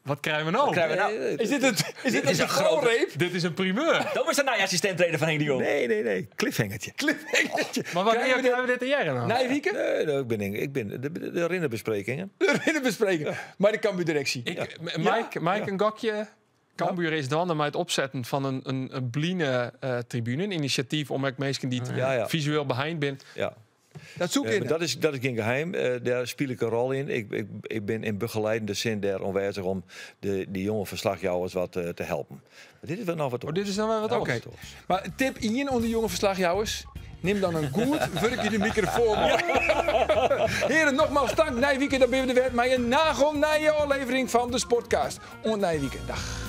Wat krije we no? Wat krije we no? Is dit het, is dit is een een grote- valreep? Dit is in primeur. Dat is de nieuwe assistent-trainer fan Henk de Jong. Nee, nee, nee. Cliffhangertje. Cliffhangertje. Maar wanneer Krijgen we dit- krijgen we dit te hearren dan? Nije wike? Nee, nee, ik ben de rinnerbesprekingen. De rinnerbespreking. Maar de Cambuur-directie. Mike, Mike, in gokje. Cambuur is dan mei it opsetten fan in bline tribune. In inisjatyf om ek minsken dy't Ja, ja. fisueel beheind binne. Ja. Dat soe Ja, kinne. maar dat is gjin geheim. Dêr spylje ik in rol yn. Ik bin yn begeliedende sin dêr oanwêzich om dy jonge ferslachjouwers wat te helpen. Maar dit is wol noch wat Oh, dit is dan wer wat Oké. oars. Maar tip 1 oan de jonge ferslachjouwers. Nim dan in goed wurkjende mikrofoan. Heren, nogmaals tank. Nije wike, dan binne we der wer mei in nagelnije ôflevering fan de Sportcast. Oant nije wike. Dag.